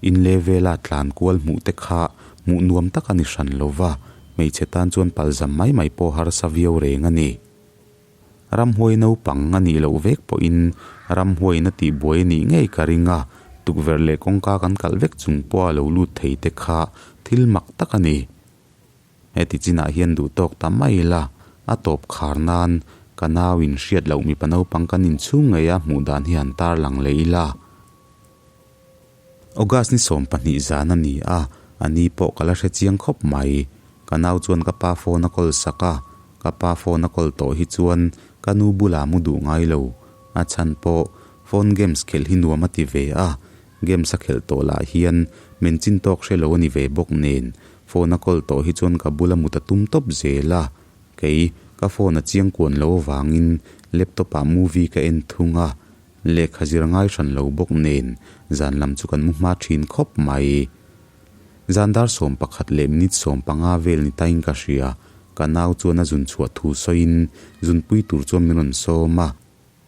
in le vela tlan kual hmuh te kha hmuh nuam tak a ni hran lova, hmeichhe tan chuan palzam mai mai pawh harsa viau reng a ni. Ramhuai naupang a nih loh vek pawhin ramhuaiin a tihbuai a nih ngei ka ring a, tukverh leh kawngka kan kalh vek chung pawha lo lut thei te kha thil mak tak a ni. Heti chinah hian duh tawk ta mai ila, a tawp khar nan ka nau in hriat loh mipa naupang kan inchhung ngei a hmuh dan hi han tarlang leh ila. August ni 20 zan a ni a, a ni pawh ka la hre chiang khawp mai. Ka nau chuan ka pa phone a call sak a, ka pa phone a call tawh hi chuan ka nu bulah mu duh ngai lo. A chhan pawh phone games khelh hi nuam a ti ve a, games a khelh tawh lah hian men chin tawk hre lo a ni ve bawk nen phone a call tawh hi chuan ka bula mut a tum tawp zel a, kei ka phone a chiang kuan lo avangin laptop ah movie ka en thung a, Lehkha zir ngai hran lo bawk nen zan lam chu kan mu hma thin khawp mai. Zan dar 11 leh minute 15 vel ni tain ka hria, ka nau chuan a zun chhuah thu sawiin zunpui tur chuan min rawn sawm a.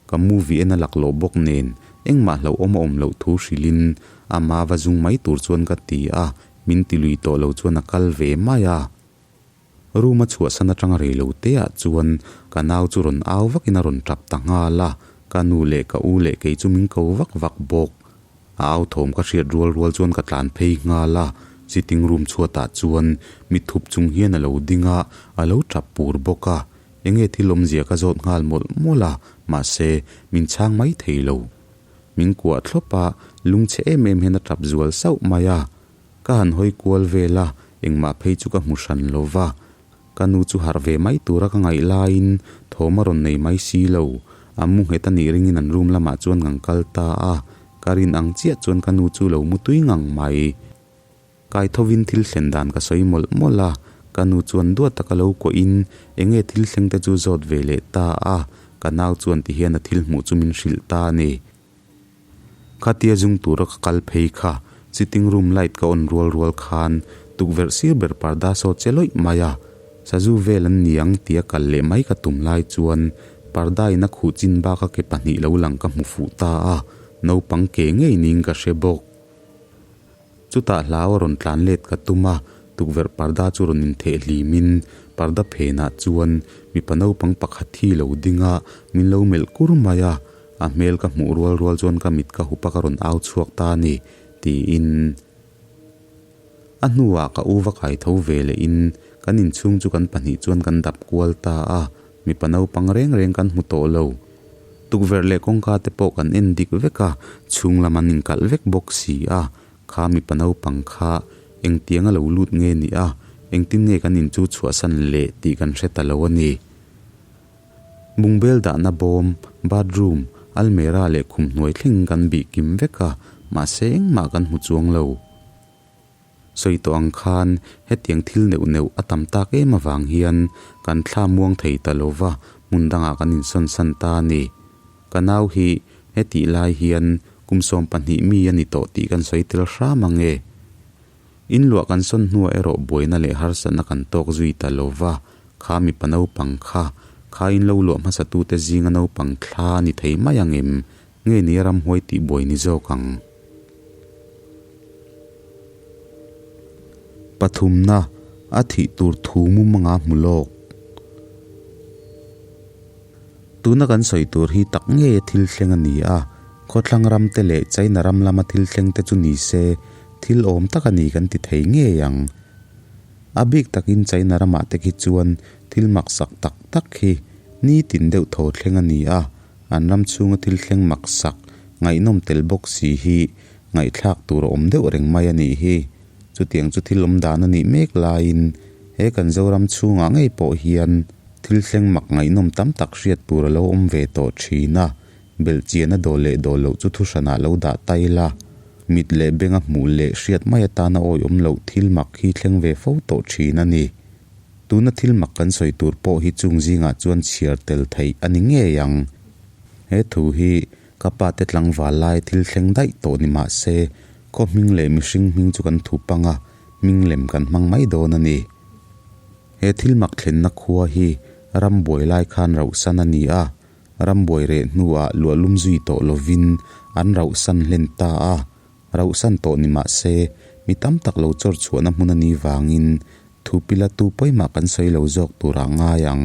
Ka movie en a laklawh bawk nen engmah hlauhawm a awm loh thu hrilhin ama va zung mai tur chuan ka ti a, min ti lui tawh lo chuan a kal ve mai a. Room a chhuahsan atanga rei lo te ah chuan ka nau chu rawn au vakin a rawn tap ta nghal a, ka nu leh ka u leh kei chu min ko vak vak bawk. A au thawm ka hriat rual rual chuan ka tlan phei nghal a, sitting room chhuatah chuan mi thup chung hian a lo ding a, a lo tap pur bawk a. Enge thil awmzia ka zawt nghal mawlh mawlh a, mahse min chhang mai thei lo. Min kuah thlawp a, lungchhe em em hian a tap zual sauh mai a. Ka han hawi kual vel a, engmah phei chu ka hmu hran lo va. Ka nu chu harh ve mai tura ka ngaih laiin thawm a rawn nei mai si lo. A mu nghet a nih ringin an room lamah chuan kan kal ta a, ka rin ang chiah chuan ka nu chu lo mu tui ngang mai. Kai thovin thil thlen dan ka sawi mawlh mawlh a, ka nu chuan duat taka lo kuahin eng nge thil thleng te chu zawt ve leh ta a, ka nau chuan tihian a thil hmuh chu min hrilh ta a ni. Khatia zung tura ka kal phei kha sitting room light ka on rual rual khan tukverh sir ber parda saw che lawih mai a, sazu vel an ni ang tia kal leh mai ka tum lai chuan parda in a khuh chin bak a ke pahnih lo lang ka hmu fuh ta a, naupang ke ngei niin ka hre bawk. Chutah hlau a rawn tlan let ka tum a, tukverh parda chu rawn intheh hlimin parda phenah chuan mipa naupang pakhat hi lo ding a, min lo melh kur mai a, a hmel ka hmuh rual rual chuan ka mit ka hup a ka rawn au chhuak ta a ni, tiin a hnuah ka u va kai tho ve lehin kan inchhung chu kan pahnih chuan kan dap kual ta a, mipa naupang reng reng kan hmu tawh lo. Tukverh leh kawngka te pawh kan en dik vek a, chhung lam an inkalh vek bawk si a, kha mipa naupang kha engtiang a lo lut nge ni a, engtin nge kan in chu chhuahsan leh tih kan hre ta lo a ni. Bungbel dahna bawm, bathroom, almera leh khum hnuai thleng kan bih kim vek a, mahse engmah kan hmu chuang lo. Sawi tawh ang khan hetiang thil neuh neuh a tam tak em avang hian kan thla muang thei ta lo va, hmun dangah kan insawn san ta a ni. Ka nau hi hetih lai hian kum 12 mi a ni tawh tih kan sawi tel hram ang e. In luah kan sawn hnuah erawh buaina leh harsatna kan tawk zui ta lo va, kha mipa naupang kha, kha in lo luah hmasatute zinga naupang thla a ni thei mai ang em? Nge ni a ramhuai tih buai ni zawk ang? Pathumna, a thih tur thu mumanga hmu lawk. Tuna kan sawi tur hi tak ngei a thil thleng a ni a, khawthlang ram te leh China ram lama thil thleng te chu ni se thil awm tak a ni kan ti thei ngei ang. A bik takin China ramah te khi chuan thil maksak tak tak hi nitin deuh thaw thleng a ni a, An ram chhunga thil thleng maksak, ngaihnawm tel bawk si hi ngaihthlak tur a awm deuh reng mai a nih hi. Chutiang chu thil awm dan a nih mek laiin he kan Zoram chhungah ngei pawh hian thil thleng mak ngaihnawm tam tak hriat tur a lo awm ve tawh thin a, belhchian a dawl leh dawl loh chu thuhranah lo dah ta ila, mit leh benga hmuh leh hriat mai atana awihawm loh thil mak hi thleng ve fo tawh thin a ni. Tuna thil mak kan sawi tur pawh hi chung zingah chuan chhiar tel theih a ni ngei ang. He thu hi ka pa te tlangval lai thil thleng daih tawh ni mah se, khaw hming leh mihring hming chu kan thup ang a, hming lem kan hmang mai dawn a ni. He thil mak thlenna khua hi rambuai lai khan rauhsan a ni a, rambuai reh hnuah luahlum zui tawh lovin an rauhsan hlen ta a, Rauhsan tawh ni mah se, mi tam tak lo chawr chhuahna hmun a nih vangin thu pila tu pawimah kan sawi lo zawk turah ngai ang.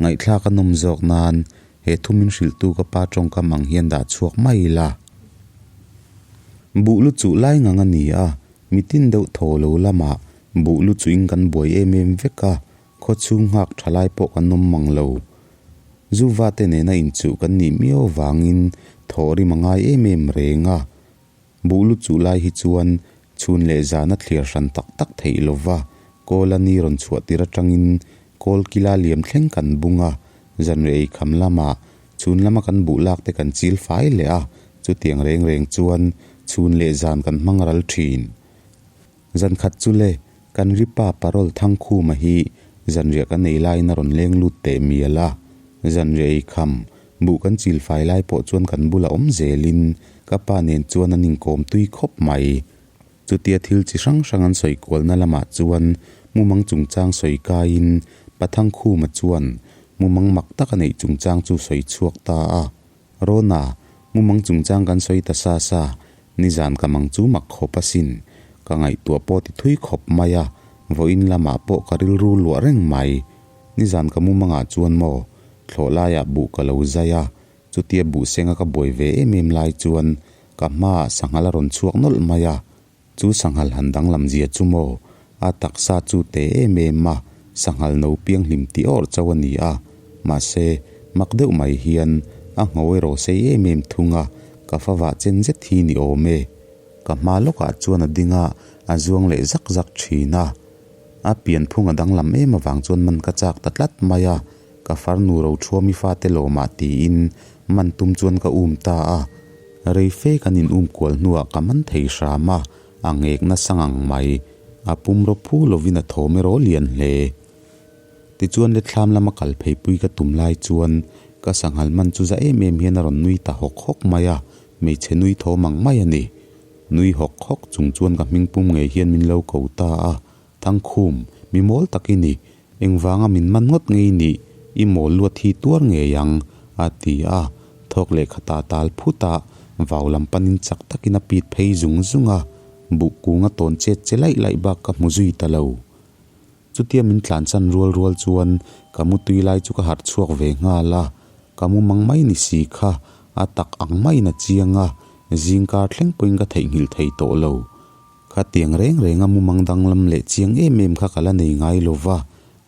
Ngaihthlak a nawm zawk nan he thu min hrilhtu ka pa tawngkam ang hian dah chhuak mai ila. Buh lu chuh lai ngang a ni a, mitin deuh thaw lo lamah buh lu chuhin kan buai em em vek a, khaw chhung nghak tha lai pawh kan awm mang lo. Zuva te nena inchuh kan nih miau avangin thaw rim a ngai em em reng a. Buh lu chuh lai hi chuan chhun leh zana thliar hran tak tak theih lova kawl a ni rawn chhuah tir atangin kawl kila liam thleng kan bung a, zanriah ei kham lamah chhun lama kan buh lak te kan chil fai leh a, chutiang reng reng chuan chhun leh zan kan hmang ral thin. Zan khat chu le, kan ri pa Parol Thangkhuma hi zanriah kan ei laiin a rawn leng lut teh mial a. Zanriah ei kham, buh kan chil fai lai pawh chuan kan bula awm zelin ka pa nen chuan an inkawm tui khawp mai. Chutia thil chi hrang hrang an sawi kualna lamah chuan mumang chungchang sawi kaiin Pa Thangkhuma chuan mumang mak tak a neih chungchang chu sawi chhuak ta a. Rona, mumang chungchang kan sawi ta sa sa, nizan ka mang chu mak khawp asin. Ka ngaihtuah pawh ti thui khawp mai a, vawiin lamah pawh ka rilru luah reng mai. Nizan ka mumangah chuan maw, thlawh laiah buh ka lo zai a, chutia buh senga ka buai ve em em lai chuan ka hmaah sanghal a rawn chhuak nawlh mai a, Chu sanghal han danglam zia chu maw? A taksa chu te em em a, sanghal no piang hlim tih awrh chauh a ni a. Mahse, mak deuh mai hian a ngho erawh sei em em thung a, ka favah chen zet hi ni awm e. Ka hma lawkah chuan a ding a, a zuang leh zak zak thin a. A pian phung a danglam em avang chuan man ka chak ta tlat mai a, ka farnu Roṭhuami fate lawmah tiin man tum chuan ka um ta a. Rei fe kan in um kual hnuah ka man thei hram a, a ngek nasa ngang mai. A pum rawp phu lovin a thawm erawh lian hle. Tichuan letthlam lama kal pheipui ka tum lai chuan ka sanghal man chu za em em hian a rawn nui ta hawk hawk mai a, hmeichhe nui thawm ang mai a ni. Nui hawk hawk chung chuan ka hming pum ngei hian min lo ko ta a, Thangkhum, mi mawl tak i ni. Engvanga min man ngawt ngei nih, i mawl luat hi tuar ngei ang, a ti a. Thawk lehkha ta tal phut a, vau lam panin chak takin a pit phei zung zung a. Buh kung a tawn chet che laih laih bak ka hmu zui ta lo. Chutia min tlan chan rual rual chuan ka mutui lai chu ka harh chhuak ve nghal a. Ka mu mang mai ni si kha, a tak ang maiin a chiang a, zingkar thleng pawhin ka theihnghilh thei tawh lo. Khatiang reng renga mumang danglam leh chiang em em kha ka la nei ngai lo va,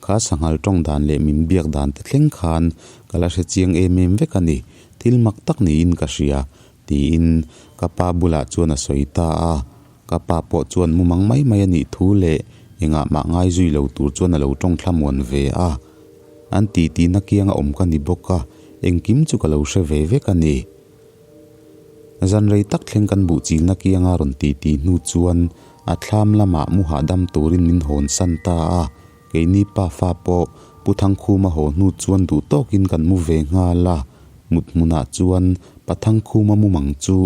kha sanghal tawng dan leh min biak dan te thleng khan ka la hre chiang em em vek a ni, thil mak tak niin ka hria, tiin ka pa bulah chuan a sawi ta a. Ka pa pawh chuan mumang mai mai a nih thu leh engah mah ngai zui lo tur chuan a lo tawng thlamuan ve a. An titi na kianga awm ka ni bawk a, engkim chu ka lo hre ve vek a ni. Zan rei tak thleng kan buh chilna kianga rawn ti ti hnu chuan a thlam lamah mu hahdam turin min hawn san ta a, keini pa fa pawh Pu Thangkhuma haw hnu chuan duh tawkin kan mu ve nghal a, mut hmunah chuan Pa Thangkhuma mumang chu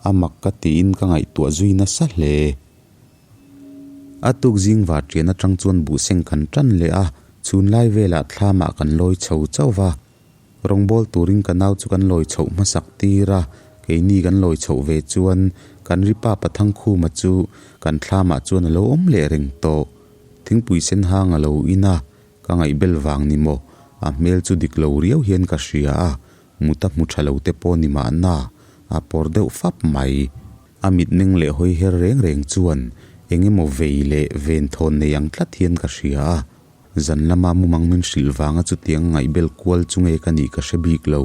a mak ka tiin ka ngaihtuah zui nasa hle. A tuk zing varṭian aṭang chuan buhseng kan ṭan leh a, chhunlai velah thlamah kan lawi chho chauh va. Rawngbâwl turin ka nau chu kan lawi chhoh hmasak tir a, keini kan lawi chhoh ve chuan kan ri pa Pathangkhuma chu kan thlamah chuan a lo awm leh reng tawh. Thingpui sen hang a lo in a, ka ngaihbel vang ni maw, a hmel chu dik lo riau hian ka hria a, mut a hmu tha lo te pawh ni mahna, a pawr deuh fap mai. A mitmeng leh hawi her reng reng chuan eng emaw vei leh venthawn nei ang tlat hian ka hria a. Zan lama mumang min hrilh vanga chutiang ngaihbel kual chu nge ka nih ka hre bik lo.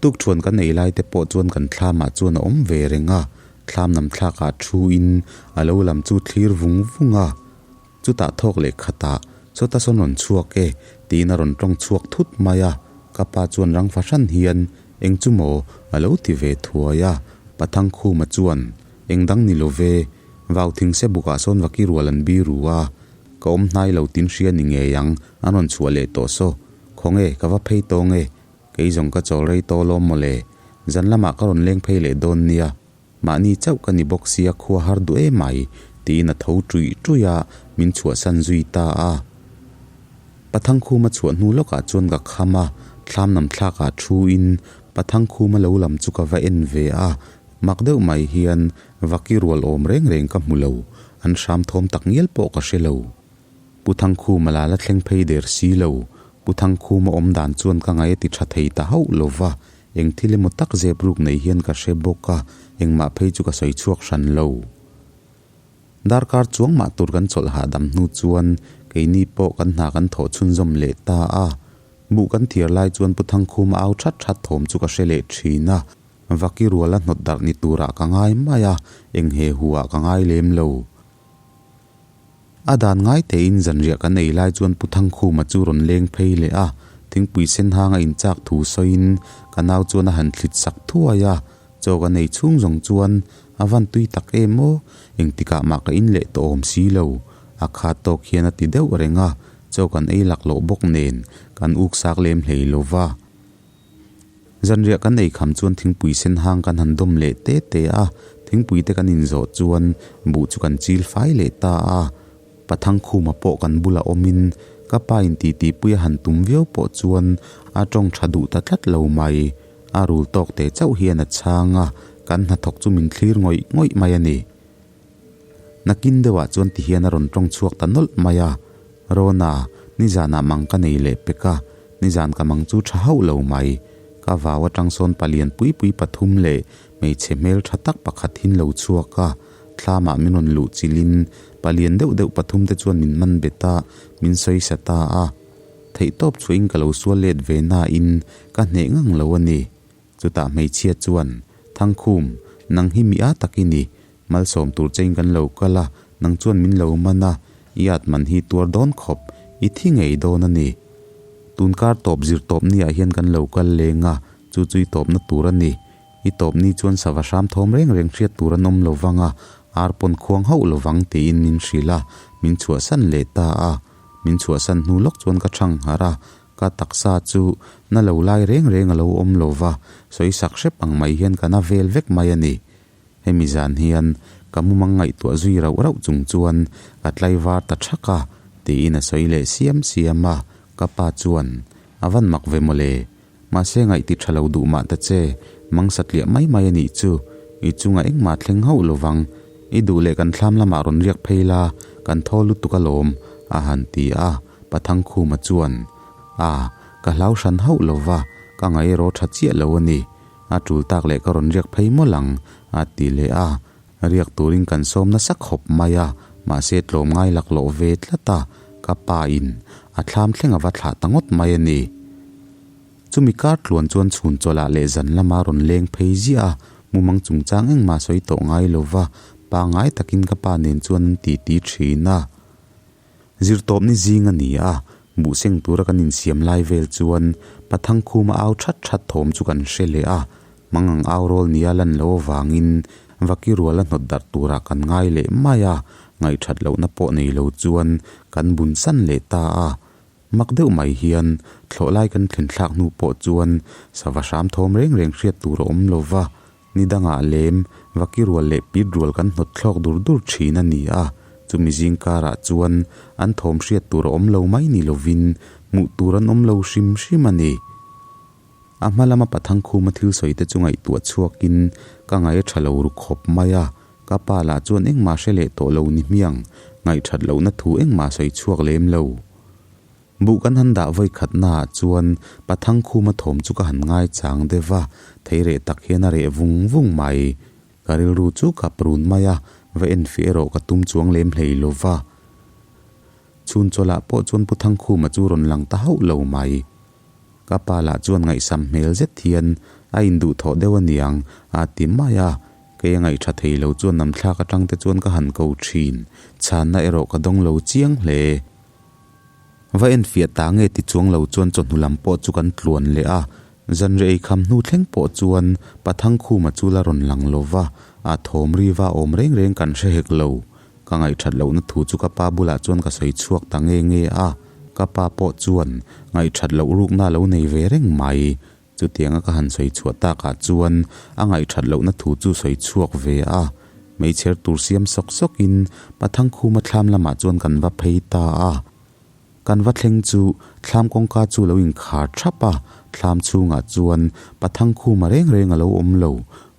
Tukṭhuan kan ei lai te pawh chuan kan thlamah chuan a awm ve reng a. Thlam nam thlakah thuin a lo lam chu thlir vung vung a. Chutah thawk leh khatah, Sawta sawn rawn chhuak e, tiin a rawn tawng chhuak thut mai a. Ka pa chuan rang fahran hian, Eng chu maw? a lo ti ve thuai a. Pathangkhuma chuan, Eng dang ni lo ve, vau thing se bukah sawn vaki rual an biru a, ka awm hnai lo tin hria ni ngei ang, an rawn chhuah leh tawh saw. Khawnge, ka va phei tawng e, kei zawng ka chawl rei tawh lawm mawle, zan lamah ka rawn leng phei leh dawn nia. Mahni chauh ka ni bawk sia khua har duh em mai, tiin a tho ṭuih ṭuih a, min chhuahsan zui ta a. Pathangkhuma chhuah hnu lawkah chuan ka kham a, thlam nam thlakah thuin Pathangkhuma lo lam chu ka va en ve a, mak deuh mai hian vaki rual awm reng reng ka hmu lo, an hram thawm tak ngial pawh ka hre lo. Pu Thangkhuma la la thleng phei der si lo, Pu Thangkhuma awm dan chuan ka ngaih a ti tha thei ta hauh lo va, Eng thil emaw tak zep ruk nei hian ka hre bawk a, engmah phei chu ka sawi chhuak hran lo. Darkar chuang mah tur kan chawlh hahdam hnu chuan keini pawh kan hna kan thawh chhunzawm leh ta a. Buh kan thiar lai chuan Pu Thangkhuma au that that thawm chu ka hre leh thin a, vaki ruala hnawt darh ni turah ka ngai mai a, eng he hu ah ka ngai lem lo. A dan ngai tein zanriah kan ei lai chuan Pu Thangkhuma chu rawn leng phei leh a, thingpui sen hang a inchak thu sawiin ka nau chuan a han thlit sak thuai a, chaw kan ei chhung zawng chuan a van tui tak em aw, engtikah mah ka in leh tawh awm si lo, a khat tawk hian a ti deuh reng a, chaw kan ei laklawh bawk nen kan uk sak lem hlei lo va. Zanriah kan ei kham chuan thingpui sen hang kan han dawm leh te te a, thingpui te kan inzawh chuan buh chu kan chil fai leh ta a. Pathangkhuma pawh kan bulah awmin ka pa in titi pui a han tum viau pawh chuan a tawng tha duh ta tlat lo mai. A rul tawk te chauh hian a chhang a, kan hnathawk chu min thlir ngawih ngawih mai a ni. Nakin deuhah chuan tihian a rawn tawng chhuak ta nawlh mai a, Rona, nizanah mang ka nei leh pek a, nizan ka mang chu tha hauh lo mai. Ka vau atang sawn palian pui pui pathum leh hmeichhe hmel tha tak pakhat hin lo chhuak a, thlamah min rawn luh chilhin palian deuh deuh pathum te chuan min man bet a, min sawi sa ta a. Theihtawp chhuahin ka lo sual let ve nain ka hneh ngang lo a ni. Chutah hmeichhia chuan, Thangkhum, nang hi mi a tak i ni. Malsawm tur chein kan lo kal a, nang chuan min lo man a, i at man hi tuar dawn khawp, i thi ngei dawn a ni. Tun kar tawp zir tawp ni ah hian kan lo kal leng a, chu chu i tawpna tur a ni. I tawp ni chuan sava hram thawm reng reng hriat tur an awm lo vang a, ar pawn khuang hauh lo vang tiin min hrilh a, min chhuahsan leh ta a. Min chhuahsan hnu lawk chuan ka thang harh a, Ka taksa chu na lo lai reng reng a lo awm lo va, sawi sak hrep ang mai hian ka na vel vek mai a ni. Hemi zan hian ka mumang ngaihtuah zui rauh rauh chung chuan ka tlaivar ta thak a, tiin a sawi leh siam siam a, ka pa chuan, A van mak ve mawle, mahse ngaihti tha lo duh mah ta che, mang satliah mai mai a nih chu, i chungah engmah thleng hauh lo vang, i duh leh kan thlam lamah rawn riak phei la, kan thaw lutuk alawm, a han ti a. Pathangkhuma chuan, A, ka hlau hran hauh lo va, ka ngaih erawh tha chiah lo a ni. A tul tak leh ka rawn riak phei mawlh ang, a ti leh a. Riak turin kan sawm nasa khawp mai a, mahse tlawm ngai laklawh ve tlat a, ka pa in a thlam thleng a va thlah ta ngawt mai a ni. Chumi kar tluan chuan chhun chawlh ah leh zan lama rawn leng phei ziah a, mumang chungchang engmah sawi tawh ngai lo va, pangngai takin ka pa nen chuan an titi thin a. Zirtawpni zing a ni a, buh seng tura kan insiam lai vel chuan Pathangkhuma au that that thawm chu kan hre leh a, mangang au rawl nia lan loh avangin vaki ruala hnawt darh turah kan ngai leh mai a, ngaihthat lohna pawh nei lo chuan kan bun san leh ta a. Mak deuh mai hian thlawh lai kan thlen thlak hnu pawh chuan sava hram thawm reng reng hriat tur a awm lo va, Ni dangah lem, vaki rual leh pit rual kan hnawt thlawk dur dur thin a ni a, chumi zing karah chuan an thawm hriat tur a awm lo mai ni lovin hmuh tur an awm lo hrim hrim a ni. A hma lama Pathangkhuma thil sawi te chu ngaihtuah chhuakin ka ngaih a tha lo ru khawp mai a, ka pa lah chuan engmah hre leh tawh lo ni hmiang, ngaihthat lohna thu engmah sawi chhuak lem lo. Buh kan han dah vawi khatnaah chuan Pathangkhuma thawm chu ka han ngaichang deuh va, thei reh tak hian a reh vung vung mai. Ka rilru chu kap run mai a, va enfiah erawh ka tum chuang lem hlei lo va. Chhun chawlhah pawh chuan Pu Thangkhuma chu rawn lang ta hauh lo mai. Ka pa lah chuan ngaihsam hmel zet hian a induhthawh deuh aniang a ti mai a. Kei a ngaihṭha thei lo chuan namthlak aṭang te chuan ka han ko ṭhin. Chhanna erawh ka dawng lo chiang hle. Va enfiah ta nge ti chuang lo chuan chawhnu lam pawh chu kan tluan leh a. Zanri eikham hnu thleng pawh chuan Pathangkhuma chu la rawn lang lo va, a thawm riva awm reng reng kan hre hek lo. Ka ngaihṭhat lohna thu chu ka pa bulah chuan ka sawi chhuak ta nge nge a, ka pa pawh chuan ngaihṭhat loh rukna a lo nei ve reng mai. Chutianga ka han sawi chhuah takah chuan a ngaihṭhat lohna thu chu sawi chhuak ve a, meichher tur siam sawk sawkin Pathangkhuma thlam lamah chuan kan va phei ta a. Kan va thleng chu thlam kawngka chu lo inkhar thap a, thlam chhungah chuan Pathangkhuma reng reng a lo awm lo,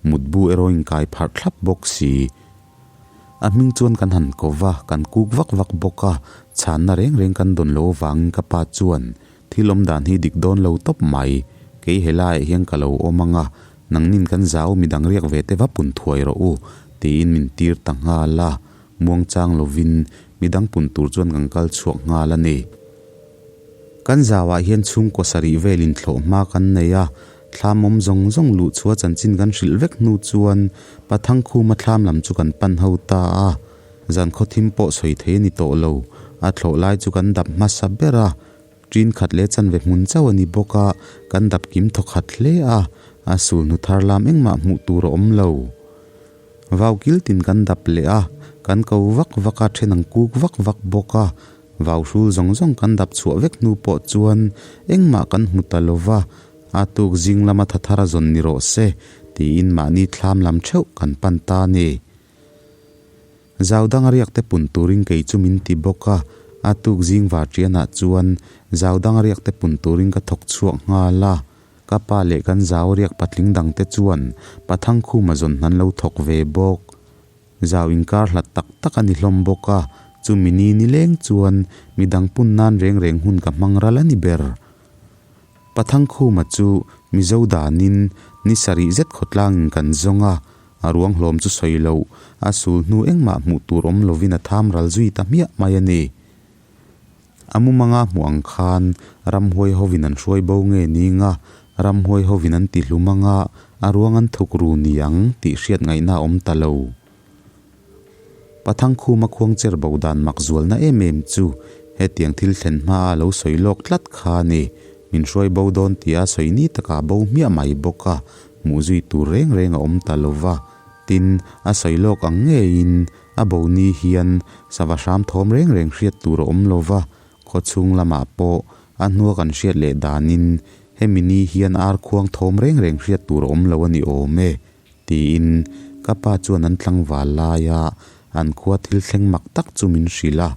mutbu erawh inkai pharh thlap bawk si. A hming chuan kan han ko va, kan kuk vak vak bawk a, chhanna reng reng kan dawn lo avangin ka pa chuan thil awm dan hi dik dawn lo tawp mai, kei helaiah hian ka lo awm ang a, nangnin kan zau midang riak ve te va pun thuai rawh u, tiin min tir ta nghal a, muangchang lovin midang pun tur chuan kan kal chhuak nghal a ni. Kan zauah hian chhungkaw sarih velin thlawh hma kan nei a, Thlam awm zawng zawng luh chhuah chanchin kan hrilh vek hnu chuan Pathangkhuma thlam lam chu kan pan ho ta a, zan khawthim pawh sawi thei a ni tawh lo. A thlawh lai chu kan dap hmasa ber a, ṭin khat leh chanve hmun chauh a ni bawk a, kan dap kim thaw khat hle a, a sulhnu thar lam engmah hmuh tur a awm lo. Vau kil tin kan dap leh a, kan ko vak vak a, ṭhen ang kuk vak vak bawk a, Vau hrul zawng zawng kan dap chhuah vek hnu pawh chuan engmah kan hmu ta lo va, a tuk zing lama tha thar a zawn ni rawh se tiin mahni thlam lam theuh kan pan ta a ni. Zau dang a riak te pun turin kei chu min ti bawk a, a tuk zing varṭianah chuan zau dang a riak te pun turin ka thawk chhuak nghal a, ka pa leh kan zau riak patling dangte chuan Pathangkhuma zawn hnan lo thawk ve bawk. Zau inkar hlat tak tak a ni hlawm bawk a, chumi ni nileng chuan midang pun nan reng reng hun ka hmang ral a ni ber. Pathangkhuma chu Mizo danin ni sarih zet khawtlangin kan zawng a, a ruang hlawm chu sawi loh, a sul hnu engmah hmuh tur awm lovin a tham ral zui ta hmiah mai a ni. A mumanga hmuh ang khan ramhuai hovin an hruai bo nge ni nga, ramhuai hovin an ti hlum anga a ruang an thuk ru ni ang tih hriat ngaihna a awm ta lo. Pathangkhuma khuangcher bo dan mak zualna em em chu hetiang thil thlen hmaa a lo sawi lawk tlat kha a ni. Min hruai bo dawn tia sawi ni takah bo hmiah mai bawk a, hmuh zui tur reng reng a awm ta lo va. Tin, a sawi lawk ang ngeiin A bo ni hian sava hram thawm reng reng hriat tur a awm lo va, khaw chhung lamah pawh a hnua kan hriat leh danin hemi ni hian ar khuang thawm reng reng hriat tur a awm lo a ni awm e, tiin ka pa chuan an tlangval laia an khua thil thleng mak tak chu min hrilh a,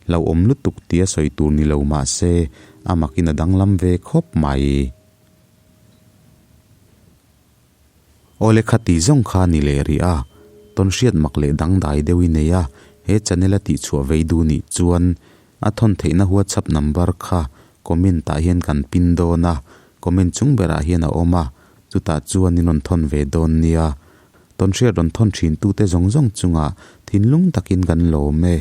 hlauhawm lutuk tia sawi tur ni lo mah se a makin a danglam ve khawp mai. Awle kha ti zawng kha ni leh rih a, tawn hriat mak leh dangdai deuh i nei a, he channel a tihchhuah vei duh nih chuan a thawn theihna WhatsApp number kha comment ah hian kan pin dawn a, comment chung berah hian a awm a, chutah chuan in rawn thawn ve dawn nia. Tawn hriat rawn thawn thin tute zawng zawng chungah thinlung takin kan lawm e.